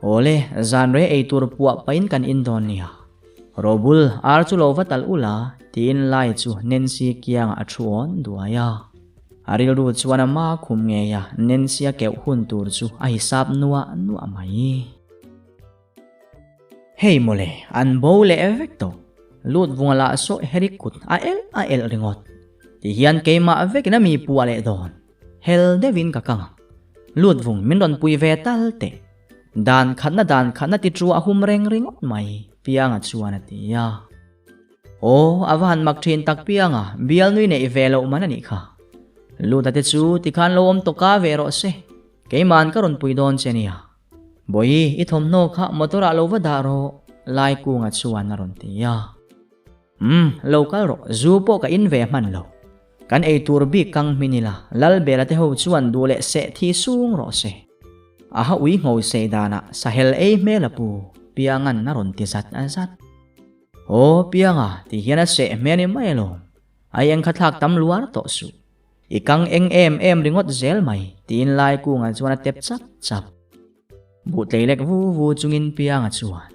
Awle, zan rei ei tur puah pahin kan in dawn nia. Robul, ar chu lo va talh ula, tiin Lai chu Nancy kiangah a thu awn duai a. A rilru chuan a ma khum ngei a, Nancy a keuh hun tur chu a hisap nuah nuah mai. Hei mawle, an bo leh vek tawh. Lut vunga lah saw Harry kut a elh a elh ringawt. Tihian keimah vekin a mi puah leh dawn. Hel deuhin ka kang ang. Lut vung min rawn pui ve tal teh. Dan khatna dan khatna ti chu a hum reng ringawt mai, Pianga chuan a ti a. Aw, a va han mak thin tak Pianga, bial nui neih ve loh man a nih kha. Luta te chu tikhan lo awm tawka ve rawh se, keima'n ka rawn pui dawn che nia. Bawihi, i thawmhnaw kha motor ah lo va dah rawh, Laikunga chuan a rawn ti a. Umm, lo kal rawh, zu pawh ka in ve hman lo. Kan ei tur bik kang hmin ila, Lalbela te ho chuan duh leh seh thi sung rawh se. A ha ui ngho sei danah sahel ei hmel a pu, Pianga'n a rawn ti zat zat. Aw, Pianga, ti hian a seh hmel ni mai alawm. Ai eng kha thlak tam luar tawh suh. I kang eng em em ringawt zel mai, tiin Laikunga chuan a tep chap chap. Buh tlei lek vu vu chungin Pianga chuan,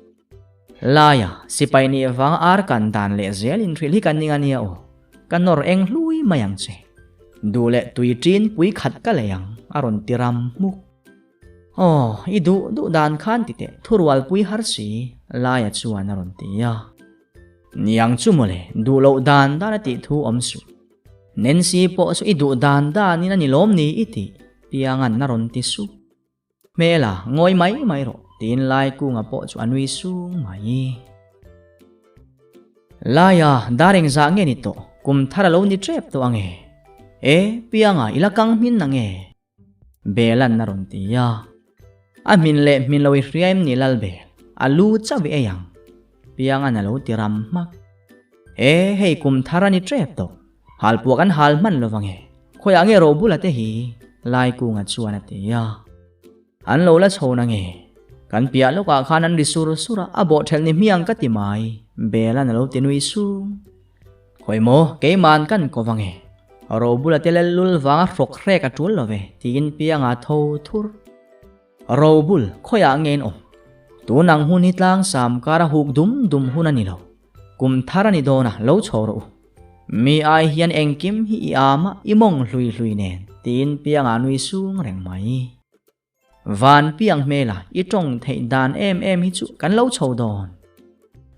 Laia, sipai nih vanga ar kan dan leh zel inhrilh hi ka ning a nia aw, ka nawr eng hlui mai ang che. Duh leh tui ṭin pui khat ka lei ang, a rawn ti ram hmuk. Aw, i duh duh dan khan ti teh, thurualpui har si, Laia chuan a rawn ti a. Niang chu mawle, duh loh dan dan a tih thu awm suh. Nancy pawh chu i duh dan danin a ni lawm ni i tih, Pianga'n a rawn ti sup. Hmela, ngawi mai mai rawh, tiin Laikunga pawh chu a nui sung mai. Laia, dar engzah nge ni tawh? Kum thar a lo ni tep tawh ange. E, Pianga, i la kang hmin nange? Bela'n a rawn ti a. A hmin leh hmin lo i hria em ni Lalbel? A lu chauh i ei ang. Pianga'n a lo ti ram hmak. E, hei kum thar a ni tep tawh. Hal pawh kan hal hman lo vang e. Khawiah nge Robula te hi? Laikunga chuan a ti a. An lo la chho na nge? Kan piah lawkah khan an ri sur sur a, a bawh thelh ni hmiang ka ti mai, Bela'n a lo ti nui sung. Khawi maw, keima'n kan ko vang e. Robula te lel lul vanga hrawk hrek a tul lo ve, tiin Pianga tho thur. Robul, khawiah nge in awm? Tun ang hun hi tlangsam kara huk dum dum hun a ni lo. Kum thar a ni dawn a, lo chho rawh u. Mi ai hian engkim hi i am a, i mawng hlui hlui nen, tiin Pianga nui sung reng mai. Van Piang hmela i tawng theih dan em em hi chu kan lo chho dawn.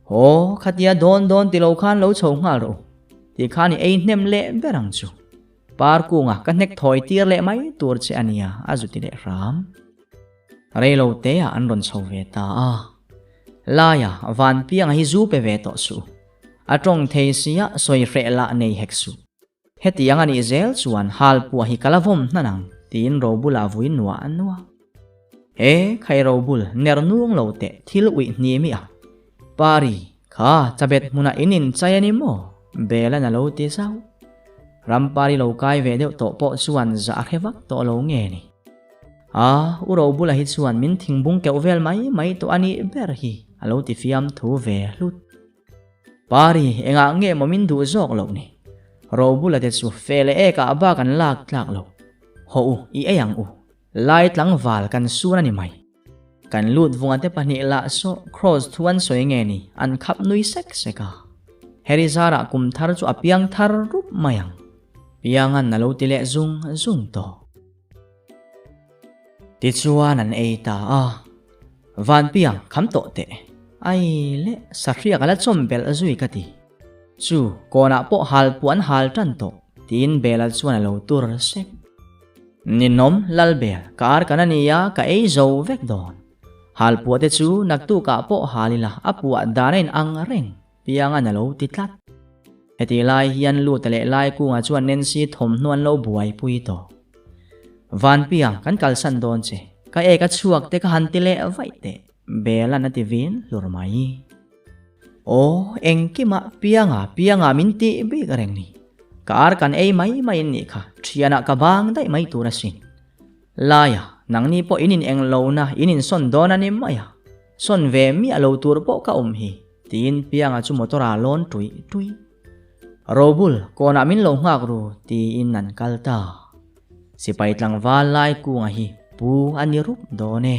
Haw, khatia dawn dawn ti lo khan lo chho nghal rawh u, ti khan i ei hnem leh ber ang chu. Par kunga ka hnek thawi tir leh mai tur che a nia, a zu ti leh hram. Rei lo te ah an rawn chho ve ta a. Laia, Van Pianga hi zu pe ve tawh suh. A tawng thei sia sawi hreh lah nei hek suh. Hetiang a nih zel chuan hal puah hi ka la vawm hnan ang, tiin Robula vui nuah nuah. He, khai Robul, ner nung lo teh thil uih hni mi a. Pari, kha chabet hmunah in inchai a ni maw? Bela'n a lo ti zauh. Rampari lo kai ve deuh tawh pawh chuan zah a hre vak tawh lo nge ni. A, u Robula hi chuan min thingbung keuh vel mai mai tawh a nih ber hi, a lo ti fiam thu ve hlut. Pari, engah nge maw min duh zawk loh ni? Robula te chu fe leh ek ah bak an lak tlak lo. Hawh u, i ei ang u. Lai tlangval kan sun a ni mai. Kan lut vunga te pahnih lah saw Kross thu an sawi nge ni, an khap nui sek sek a. Heri zarah kum thar chu a piang thar rup mai ang. Pianga'n a lo ti leh zung zung tawh. Tichuan an ei ta a, Vanpiang kham tawh teh. Ai le, sahriak a la chawm belh zui ka ti. Chu, kawnah pawh hal puah an hal tan tawh, tiin Bela chuan a lo tur sek. Ninawm, Lalbel, ka ar kan a nia, ka ei zo vek dawn. Hal puah te chu naktukah pawh hal ila, a puah dan a inang reng. Pianga'n a lo ti tlat. Hetih lai hian Luta leh Laikunga chuan Nancy thawmhnaw an lo buaipui tawh. Vanpiang, kan kalsan dawn che. Ka ek a chhuak te ka han ti leh vaih teh, Bela'n a ti vin hlur mai. Aw, engkima Pianga, Pianga min tih bik reng ni. Ka ar kan ei mai mai in nih kha, thianah ka bang daih mai tur asin. Laia, nangni pawh in in englo na in insawn dawn a ni mai a, sawn ve miah lo tur pawh ka awm hi, tiin Pianga chu motor ah lawn tuih tuih. Robul, kawnah min lo nghak ru, tiin an kal ta. Sipai tlangval lai kunga hi pu a ni rup dawn e.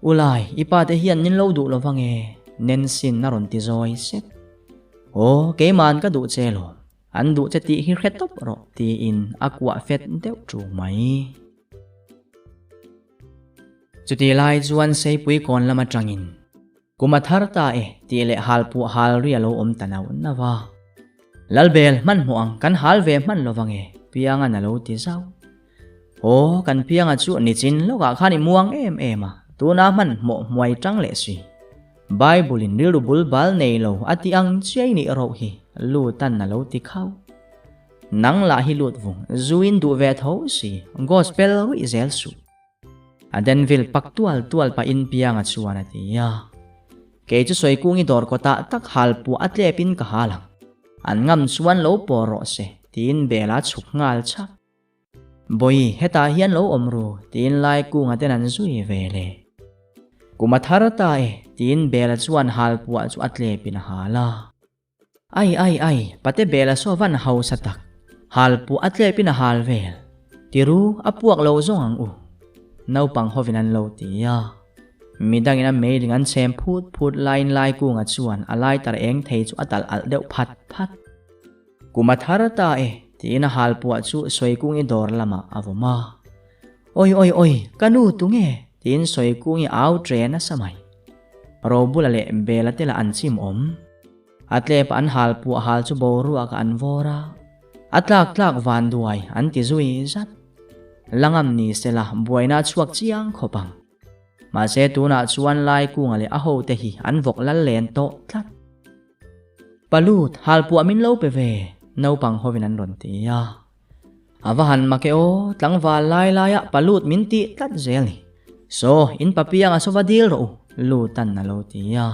Ulai, i pa te hian min lo duh lo vang e, Nancy'n a rawn ti zawi sep. Aw, keima'n ka duh che lawm. An duh che tih hi hre tawp rawh tiin a kuah fet deuh ṭu mai. Chutih lai chuan Seipui kawn lam aṭangin, Kum a thar ta e tih leh hal puah hal ri a lo awm ta nauh nauh a. Lalbel hmanhmawh ang kan hal ve hman lo vang e, Pianga'n a lo ti zauh. Aw, kan Pianga chu nichin lawkah khan i muang em em a, tuna hmanhmawh hmuai tang leh si. Bible-in rilru bul bal nei lo a ti ang chiai nih roh hi Lutan a lo ti khauh. Nang lah hi lut vung, zuin duh ve tho si, gospel ruih zel suh. A Danville pak tual tual pahin Pianga chuan a ti a. Kei chu Sawikungi dawr kawtah tak hal puah a tlepin ka hal ang. An ngam chuan lo pawr rawh se, tiin Bela chhuk nghal chak. Bawi, hetah hian lo awm ru, tiin Laikunga ten an zui ve le. Kum a thar ta e, tiin Bela chuan hal puah chu a tlepin a hal a. Ai ai ai, pate bela saw van hausa tak, hal puah a tlepin a hal vel. Tiru, a puak lo zawng ang u. Naupang hovin an lo ti a. Midangin a meiling an chhem phut phut laiin Laikunga chuan a lighter eng thei chu a talh alh deuh phat phat. Kum a thar ta e, tiin a hal puah chu Sawikungi dawr lamah a vawm a. Oi oi oi, ka nu tunge? tiin Sawikungi au tre nasa mai. Robula leh Bela te lah an chim awm. A tlep an hal puah hal chu boruak an vawr a, a tlak tlak van duai an ti zui zat. Langam ni sela buaina a chhuak chiang khawp ang. Mahse tunah chuan Laikunga leh a hote hi an vawk lal len tawh tlat. Palut, hal puah min lo pe ve, naupang hovin an rawn ti a. A va han mak e aw, tlangval lai laiah palut min tih tlat zel ni. Saw, in pa Pianga saw va dil rawh u, Lutan a lo ti a.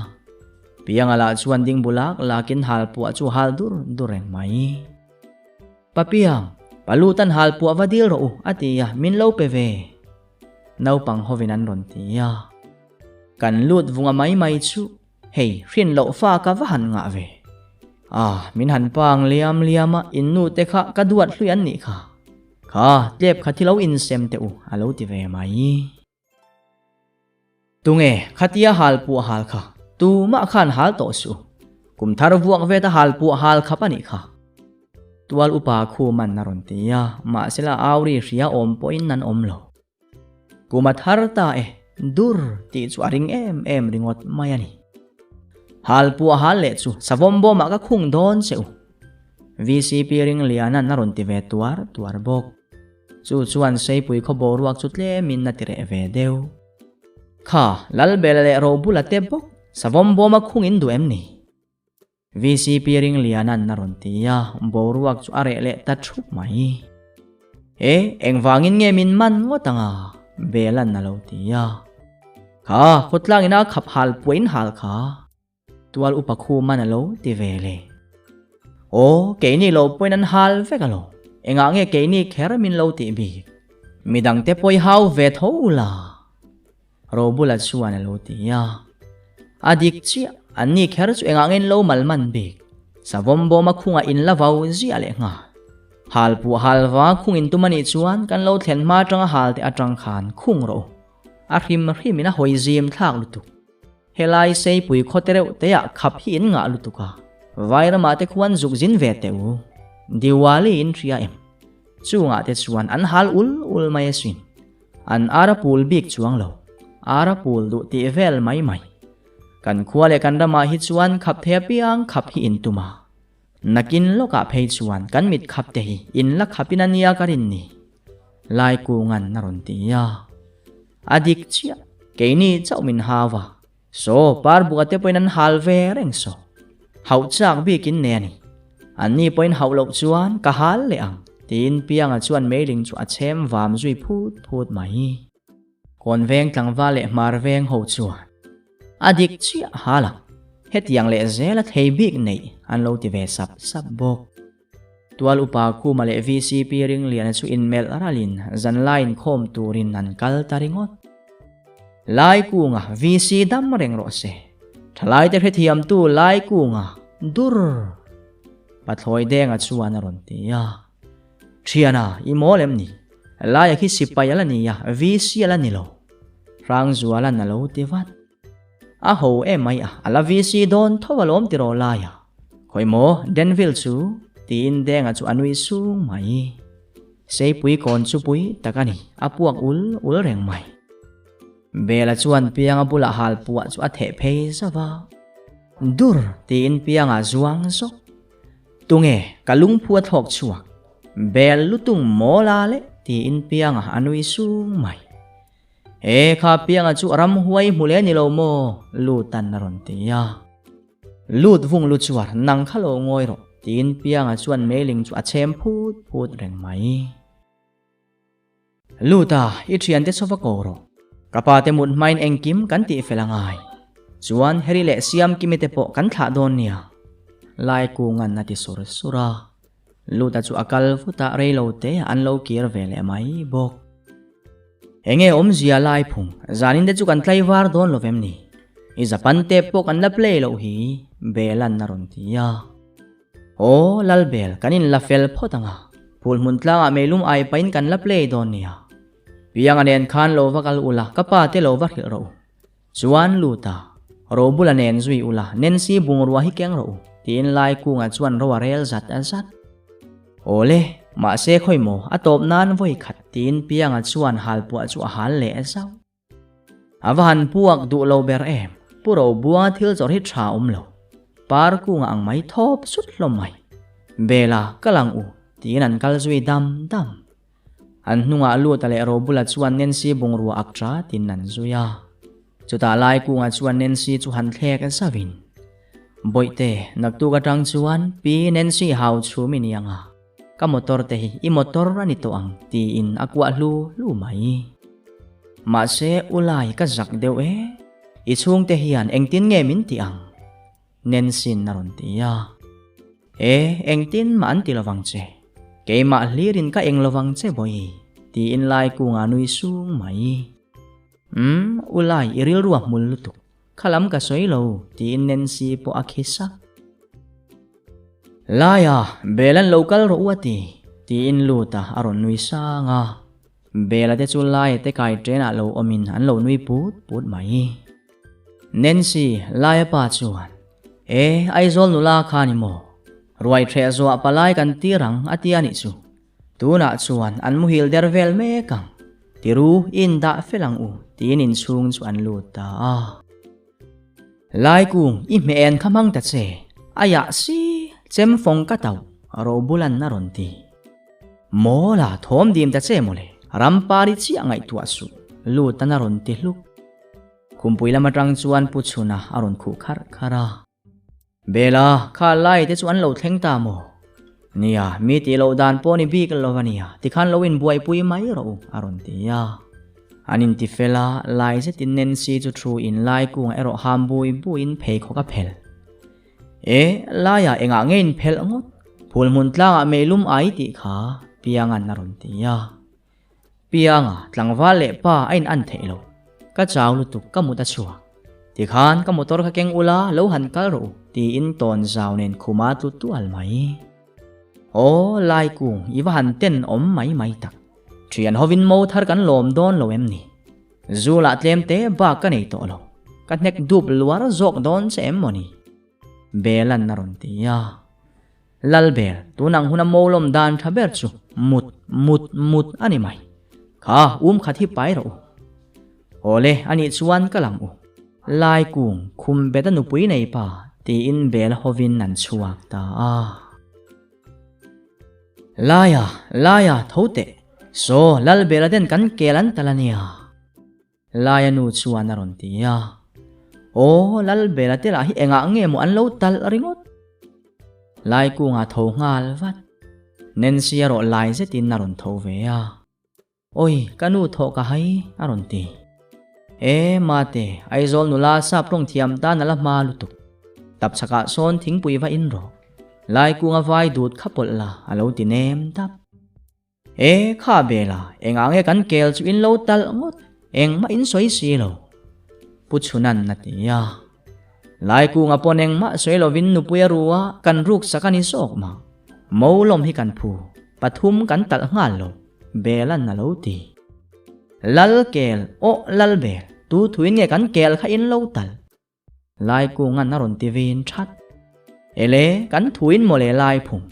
Pianga lah chuan ding bu lak lakin hal puah chu hal dur dur reng mai. Pa Piang, palutan hal puah va dil rawh u, a ti a, min lo pe ve. Naupang hovin an rawn ti a. Kan lut vunga mai mai chu. Hei, hrin loh fa ka va han ngah ve. Ah, min han pang liam liam a, in nu te kha ka duat hlui an nih kha. Kha, tlep kha thi lo insem teh u, a lo ti ve mai. Tunge, khatia hal puah hal kha, tumah khan hal tawh suh. Kum thar vuak vet a hal puah hal khap a nih kha. Tual upa khuman a rawn ti a, mahsela auri hria awm pawhin an awm lo. Kum a thar ta e, dur tih chu a ring em em ringawt mai a ni. Hal puah hal leh chu savawm bawmah ka khung dawn che u. VCP Ringliana'n a rawn ti ve tuar tuar bawk. Chu chuan Seipui khaw boruak chu tlemin a ti reh ve deuh. Kha, Lalbela leh Robula te bawk savawm bawma khung in duh em ni? VCP Ringliana'n a rawn ti a, boruak chu a reh leh ta thup mai. E, engvangin nge min man ngawt ang a? Bela'n a lo ti a. Kha, khawtlangin a khap hal puahin hal kha. Tual upa khuman a lo ti ve le. Aw, keini lo pawhin an hal vek a lo. Engah nge keini kher min lo tih bik? Midangte pawh i hau ve tho la. Robula chuan a lo ti a. A dik chiah, an ni kher chu engah nge in lo mal man bik? Savawm bawma khungah in la vau ziah leh nghal. Hal puah hal va khung in tum a nih chuan kan lo thlen hma atanga hal te atang khan khung rawh u. A hrim hrim in a hawi zim thlak lutuk. Helai Seipui khaw te reuh te ah khap hi in ngah lutuk a, Vairamah te khuan zuk zin ve teh u. Diwali in hria em? Chungah te chuan an hal ul ul mai asin. An ara pul bik chuang lo. Ara pul duh tih vel mai mai. Kan khua leh kan ramah hi chuan khap thei apiang khap hi in tum a. Nakin lawkah phei chuan kan mit khap te hi in la khapin a nia ka rin ni. Laikungan a rawn ti a. A dik chiah, keini chauh min hau a. Saw, Parbuka te pawhin an hal ve reng saw. Hauh chak bikin nei a ni. Anni pawhin hauh loh chuan ka hal leh ang, tiin Pianga chuan meiling chu a chhem vam zui phut phut mai. Kawnveng tlangval leh hmar veng ho chuan a dik chiah hal ang, hetiang leh zela thei bik neih an lo ti ve sap sap bawk. Tual upa Khuma leh VCP Ringliana chu inmelh ralin zanlai inkhawm turin an kal ta ringawt. Laikunga VC dam reng rawh se. Thalaite hrethiamtu Laikunga dur Pathlawi Denga chuan a rawn ti a. Thiana, i mawl em ni? Laia khi sipai a la ni a, VC a la ni lo. Hrangzuala'n a lo ti vat. A ho em mai a, a la VC dawn tho alawm tiraw laia. Khawi maw, Danville chu? tiin Denga chu a nui sung mai. Seipui kawn chu pui tak a ni, a puak ul ul reng mai. Bela chuan Pianga bulah hal puah chu a theh phei zauh a. Dur! tiin Pianga zuang zawk. Tunge ka lungphu a thlawk chhuak? Bel lutung maw la le tiin Pianga a nui sung mai. E kha Pianga chu ramhuai hmu leh ni lo maw? Lutan a rawn ti a. Lut vung lu chuar nang kha lo ngawi rawh tiin Pianga chuan meiling chu a chhem phut phut reng mai. Lut a, i thiante chaw va ko rawh. Ka pa te mut hmain engkim kan tih fel a ngai. Chuan Harry leh Siamkimi te pawh kan thlah dawn nia. Laikungan a ti sur sur a. Luta chu a kal vut a, rei lo te an lo kir ve leh mai bawk. Enge awmzia lai phung, zanin te chu kan tlaivar dawn lo vem ni? I Japan tape pawh kan la play loh hi, Belan a rawn ti a. Aw, Lalbel, kan inla fel phawt ang a, phul hmun tlangah meilum ai pahin kan la play dawn nia. Pianga nen khan lo va kal ula, ka pa te lo va hrilh rawh u. Chuan lut a, Robula nen zui ula, Nancy bungrua hi keng rawh u, tiin Laikunga chuan ro a rel zat a zat. Awle, mahse khawi maw, a tawp nan vawi khat, tiin Pianga chuan halpuah chu a hal leh zauh. A va han puak duh lo ber em, Pu Robuanga thil chawrh hi tha awm lo. Par kunga ang mai thawp sut hlawm mai. Bela, kal ang u, tiin an kal zui dam dam. An hnungah Luta leh Robula chuan Nancy bungrua ak ṭatin an zui a. Chutah Laikunga chuan Nancy chu han thlek zauhin, Bawihte, naktuk atang chuan Pi Nancy hau chhum i ni ang a, ka motor te hi i motor a ni tawh ang, tiin a kuah hlu hlu mai. Mahse, u Lai ka zak deuh e, i chhungte hian engtin nge min tih ang? Nancy'n a rawn ti a. E, engtin mah an ti lovang che. Keimah hlirin ka eng lovang che bawi, tiin Laikunga nui sung mai. Umm, u Lai i rilru a hmul lutuk. Kha lam ka sawi lo, tiin Nancy pawh a khi sak. Laia, bel an lo kal rawh u a ti, tiin Luta a rawn nui sang a. Bela te chu Laia te kai ṭenah lo awmin an lo nui put put mai. Nancy, Laia pa chuan, E, Aizawl nula kha ni maw? Ruai ṭheh zuah palai kan tir ang a ti a nih chu. Tunah chuan an muhil der vel mek ang. Tiru, i indah fel ang u, tiin inchhung chu an lut ta a. Laikung, i hmeh en kha hmang ta che. A yah si, chem fawng ka tauh, Robulan a rawn ti. Mawla, thawm dim ta che mawle, rampari chiah ngaihtuah suh, Lutan a rawn ti hluk. Khumpui lam atang chuan Pu Chhuna a rawn khuh kharh kharh a. Bela, kha lai te chu an lo thleng ta maw? Nia, mi tih loh dan pawh ni bik lo a nia, tikhan lo inbuaipui mai rawh u, a rawn ti a. An inti fel a, lai zetin Nancy chu thu in lai kungah erawh ham bui buiin pheikhawk a phel. E, laiah engah nge in phelh ngawt? Phul hmun tlangah meilum ai tih kha Pianga'n a rawn ti a. Pianga, tlangval leh pa a in an theih lo. Ka chau lutuk ka mut a chhuak. Tikhan ka motor kha keng ula lo han kal rawh u tiin tawn zau nen khuma tlu tual mai. Aw Laikung i va han ten awm mai mai tak. Thian hovin mo thar kan lawm dawn lo em ni? Zu lah tlem te bak ka nei tawh lo. Ka hnek dup luar zawk dawn che em maw ni? Belan a rawn ti a. Lalbel, tunang huna mawlawm dan tha ber chu mut, mut, mut a ni mai. Kha, um khat hi pai rawh u. Awle, anih chuan ka lang u. Laikung, khum bet a nupui nei pa, tiin bel hovin an chhuak ta a. Laia, Laia, tho teh. Saw, Lalbela ten kan kel an tal a nia. Laia nu chuan a rawn ti a. Aw, Lalbela te lah hi engah nge maw an lo talh ringawt? Laikunga tho nghal vat. Nancy erawh lai zetin a rawn tho ve a. Awi, ka nu thawh ka hai, a rawn ti. E, mate, Aizawl nula sap tawng thiam tan a la hma lutuk. Tapchhakah sawn thingpui va in rawh. Laikunga vai dut kha pawlh la, a lo ti nem dap. E, kha bela, engah nge kan kel chu in lo talh ngawt, engmah in sawi si lo. Pu Chhunan a ti a. Laikunga pawn engmah sawi lovin nupui a ru a, kan ruk sak a ni zawk mah. Mo lawm hi kan phu, pathum kan talh nghal lo, Bela'n a lo ti. Lal kel, aw lal bel, tu thuin nge kan kel kha in lo talh? Laikungan a rawn ti vin that. Ele, kan thuin mawle Laiphung,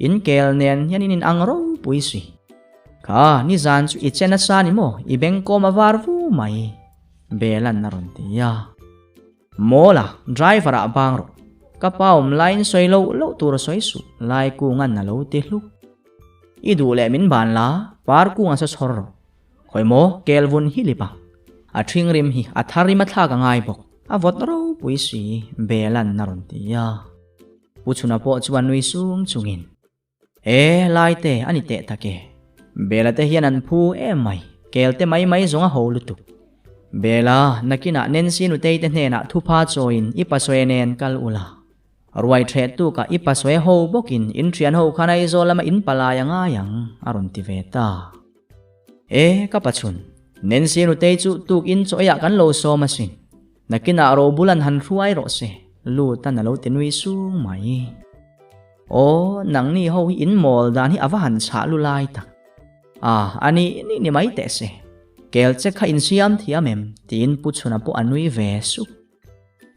in kel nen hian in inang ropui si. Kha, nizan chu i che nasa ni maw, i bengkawm a var vu mai, Belan a rawn ti a. Mawla, driver ah bang rawh. Ka pa awm laiin sawi loh loh tur sawi suh, Laikunga'n a lo ti hluk. I duh leh min ban la, Parkunga sa chhawr rawh. Khawi maw, kel vun hi lip a. A ṭhing rim hi a thar rim a thlak a ngai bawk. A vawt ropui si, Bela'n a rawn ti a. Pu Chhuna pawh chuan nui sung chungin. E, lai te a ni teh tak e. Bela te hian an phu em mai, kel te mai mai zawng a ho lutuk. Bela, nakinah Nancy nutei te hnenah thupha chawiin i pasawi nen kal ula. Ruai ṭheh tukah i pasawi ho bawkin in ṭhian ho khan Aizawl lama in palai a ngai ang, a rawn ti ve ta. E, ka pachhun, Nancy nutei chu tuk in chaw eiah kan lo sawm asin. Nakinah robul an han hruai rawh se, Lutan a lo ti nui sung mai. Aw, nangni ho hi in mawl dan hi a va han chhah lu lai tak. Ah, a nih nih ni mai teh se. Kel che kha in siam thiam em? tiin Pu Chhuna pawh a nui ve sup.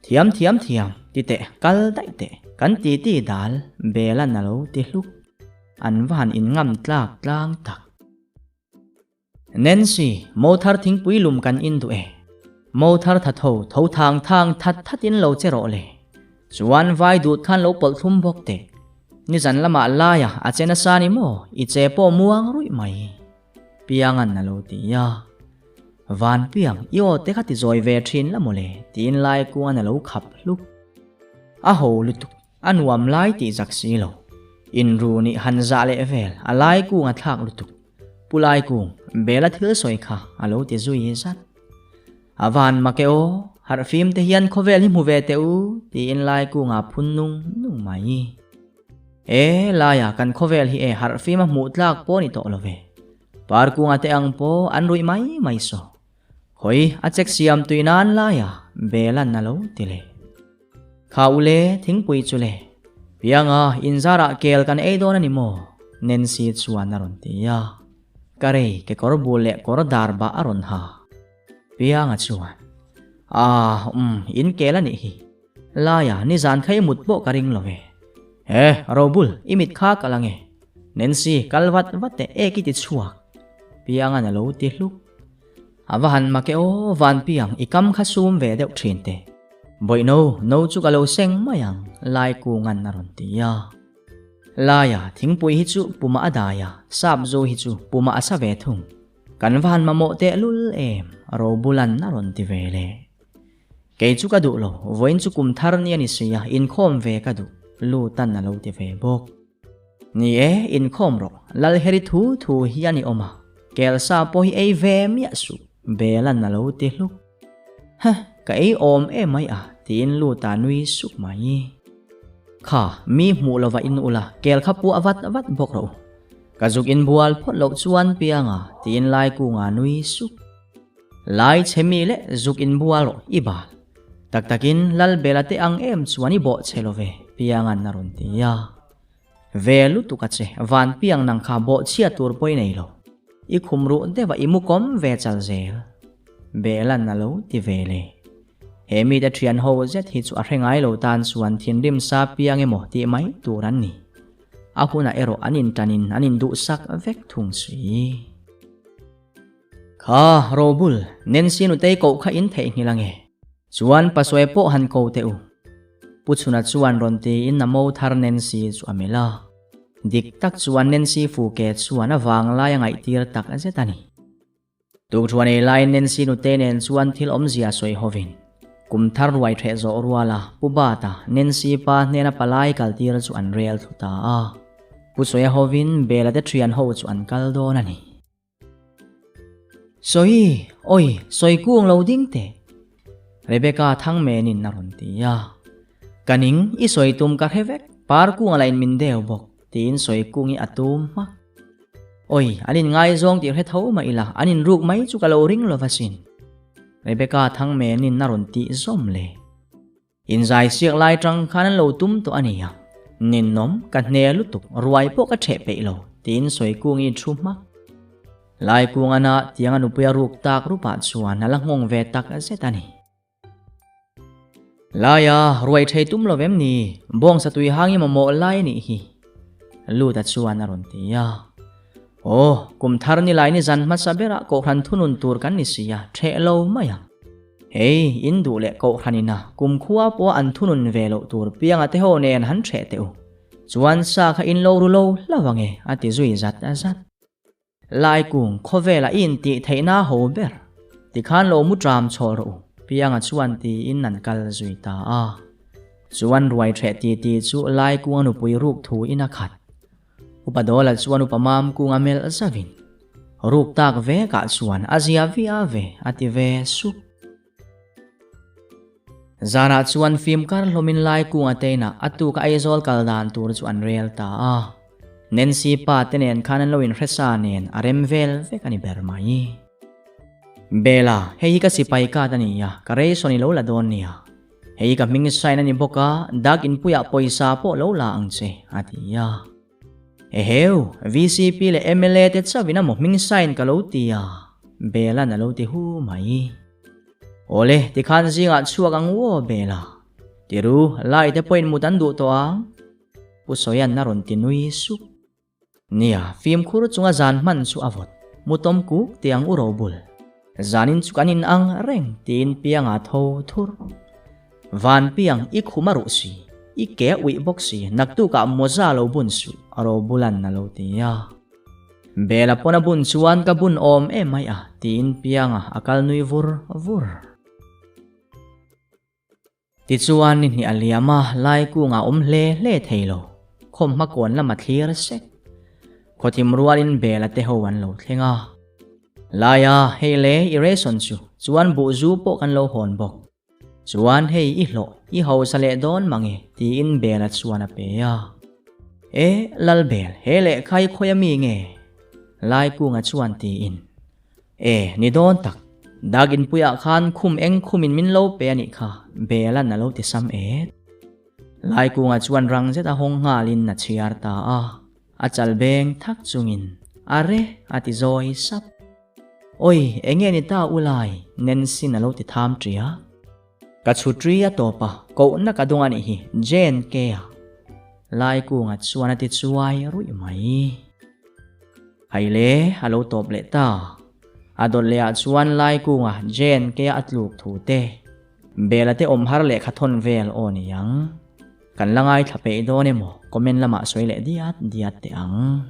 Thiam thiam thiam, ti teh, kal daih teh, kan ti ti dal, Belan a lo ti hluk. An va han in ngam tlak tlang tak. Nancy, Mo thar thingpui lum kan in duh e. Mo thar tha tho, tho thang thang that that in lo che rawh le. Chuan vai dut khan lo pawlh thlum bawk teh. Nizan lamah laia a che nasa ni maw, i che pawh muang ruih mai. Piangan a lo ti a. Van piang, i aw te kha ti zawi ve thin la mawle, tiin lai kuan a lo khap hluk. A ho lutuk. A nuam lai tih zak si lo. Inru nih han zah leh vel, a lai kung a thlak lutuk. Pu Lai Kung, Bela thil sawi kha a lo ti zui zat. A van mak e aw, harhfim te hian khawvel hi hmu ve teh u, tiin Lai Kunga phun nung nung mai. E, Laia kan khawvel hi e harhfim a hmuh tlak pawh ni tawh lo ve. Parkunga te ang pawh an ruih mai mai saw. Hawi a chek siam tui nan Laia, Bela'n a lo ti leh. Kha u le, thingpui chu le. Pianga, inzarah kel kan ei dawn a ni maw? Nancy chuan a rawn ti a. Ka rei, kekawr bul leh kawr dar bah a rawn ha. Pianga chuan, Ah, umm, in kel a nih hi. Laia, nizan kha i mut pawh ka ring lo ve. He, Robul, i mit kha kal ange. Nancy, kal vat vat teh, ek i ti chhuak. Pianga'n a lo ti hluk. A va han mak e aw, Vanpiang, i kam kha sum ve deuh thin teh. Bawih no, no chu ka lo seng mai ang, Laikunga'n a rawn ti a. Laia, thingpui hi chu puma a dai a, sap zu hi chu puma a sa ve thung. Kan va han mamawh tehlul em, Robula'n a rawn ti ve leh. Kei chu ka duh lo, vawiin chu kum thar ni a ni si a, inkhawm ve ka duh, Lutan a lo ti ve bawk. Ni e, inkhawm rawh, Lalheri thu thu hi a ni awm a, Kelsa pawh hi ei ve miah suh, Bela'n a lo ti hluk. Huh, ka ei awm em mai a, tiin Luta nui suk mai. Kha, mi hmuh lova in ula, kel kha puah vat vat bawk rawh u. Ka zuk inbual phawt loh chuan pianga, tiin Laikunga nui suk. Lai chhe mi leh zuk inbual rawh, i bal. Tak takin Lalbela te ang em chuan i bawh chhe lo ve, Pianga'n a rawn ti a. Ve lutuk a che, van piang nang kha bawh chhia tur pawh i nei lo. I khum ruh deuh a i mu kawm ve chal zel. Bela'n a lo ti ve le. He mite thian ho zet hi chu a hre ngai lo tan chuan thinrim sa piang emaw tih mai tur an ni. A hunah erawh an inṭanin an induhsak vek thung si. Kha, Robul, Nancy nutei koh kha in theihnghilh ange. Chuan Pasawi pawh han ko teh u. Pu Chhuna chuan rawn tiin a mo thar Nancy chu a melh a. Dik tak chuan Nancy fuke chuan a vanglai a ngaihtir tak zet a ni. Tukṭhuan ei laiin Nancy nutei nen chuan thil awmzia sawi hovin kum thar ruai ṭheh zawh ruala Pu Bata, Nancy pa hnena palai kaltir chu an rel thlu ta a. Pu Sawia hovin Bela te ṭhian ho chu an kal dawn a ni. Sawi, awi, sawi kung lo ding teh. Rebecca thangmenin a rawn ti a. Ka ning, i sawi tum ka hre vek, par kung a la in min deu bawk, tiin sawi kung i a tum hmak. Awi, an in ngaizawng tih hre tho mah ila, an in ruk mai chu ka lo ring lo va sin. Rebecca thangmenin a rawn tih zawm le. Inzai siak lai tang khan an lo tum tawh a nia. Ninawm, ka hne lutuk, ruai pawh ka ṭheh peih lo, tiin Sawikungi thu hmak. Laikungana tianga nupuia ruk tak rupah chuan a la nghawng ve tak zet a ni. Laia, ruai ṭhei tum lo vem ni, bawngsa tui hang i mamawh lai a nih hi. Luta chuan a rawn ti a. Aw, kum thar ni lai ni zan hmasa berah kohhran thunun tur kan ni si a, ṭheh lo mai ang. Hei, in duh leh kohhran ina kumkhua pawha an thunun ve loh tur pianga te ho nen han hreh teh u. Chuan sa kha in lo ru lo hlauh ange a ti zui zat zat. Laikung khawvela i intih theihna ho ber. Tikhan lo mu tram chhawl rawh u, pianga chuan tiin an kal zui ta a. Chuan ruai hreh titi chu Laikunga nupui ruk thu in a khat. Upa Dawla chuan Upa Mamkunga melh zavin, Ruk tak vekah chuan a zia via ve a ti ve sup. Zanah chuan fim kar hlawmin Laikunga te inah a tuka Aizawl kal dan tur chu an rel ta a. Nancy pa te nen khan an lo inhresa nen a rem vel vek a ni ber mai. Bella, hei hi ka sipai kat a ni a, ka ration i lo la dawn nia. Hei ka hming sign a ni bawk a, dak inpuiah pawisa pawh lo la ang che, a ti a. Eheu, VCP leh mla te chauhin a maw hming sign ka lo ti a, Bela'n a lo ti hu mai. Awle, tikhan zingah chhuak ang u aw Bela. Tiru, lai te pawhin mut an duh tawh ang. Pu Sawia'n a rawn ti nui sup. Nia, fimkhur chunga zan hman chu a vawt. Mutawm kuk ti ang u Robul. Zanin chu kan in ang reng tiin pianga tho thur. Van piang i khum a ruh si, i ke a uih bawk si, naktukah mawza lo bun suh, Robulan a lo ti a. Bela pawn a bun chuan ka bun awm em mai a tiin pianga a kal nui vur vur. Tichuan ni hnih a liam a, lai kungah awm hle hle thei lo. Khawm hmakawn lam a thlir sek. Khawthim rualin Bela te ho an lo thleng a. Laia, hei le i ration chu, chuan buh zu pawh kan lo hawn bawk. Chuan hei i hlawh, i hausa leh dawn mange tiin Bela chuan a pe a. E, Lalbel, he lehkha hi khawi a mi nge? Lai kunga chuan tiin. E, ni dawn tak. Dak inpuiah khan khum eng khumin min lo pe a nih kha, Bela'n a lo ti sam et. Laikunga chuan rang zet a hawng nghalin a chhiar ta a, a chal beng thak chungin, Are, a ti zawi sap. Awi, enge ni ta u lai, Nancy'n a lo ti tham ṭi a. Ka chhu ṭi a tawp a, kohna ka dung a nih hi, Jane Kay-a. Laikunga chuan a ti chuai ruih mai. Haile a lo tawp leh ta. A dawt leh ah chuan Laikunga Jane ke a tluk thu te, Bela te awm har lehkha thawn vel aw ni ang. Kan la ngaithla peih dawn emaw comment lamah sawi leh diat diat teh ang.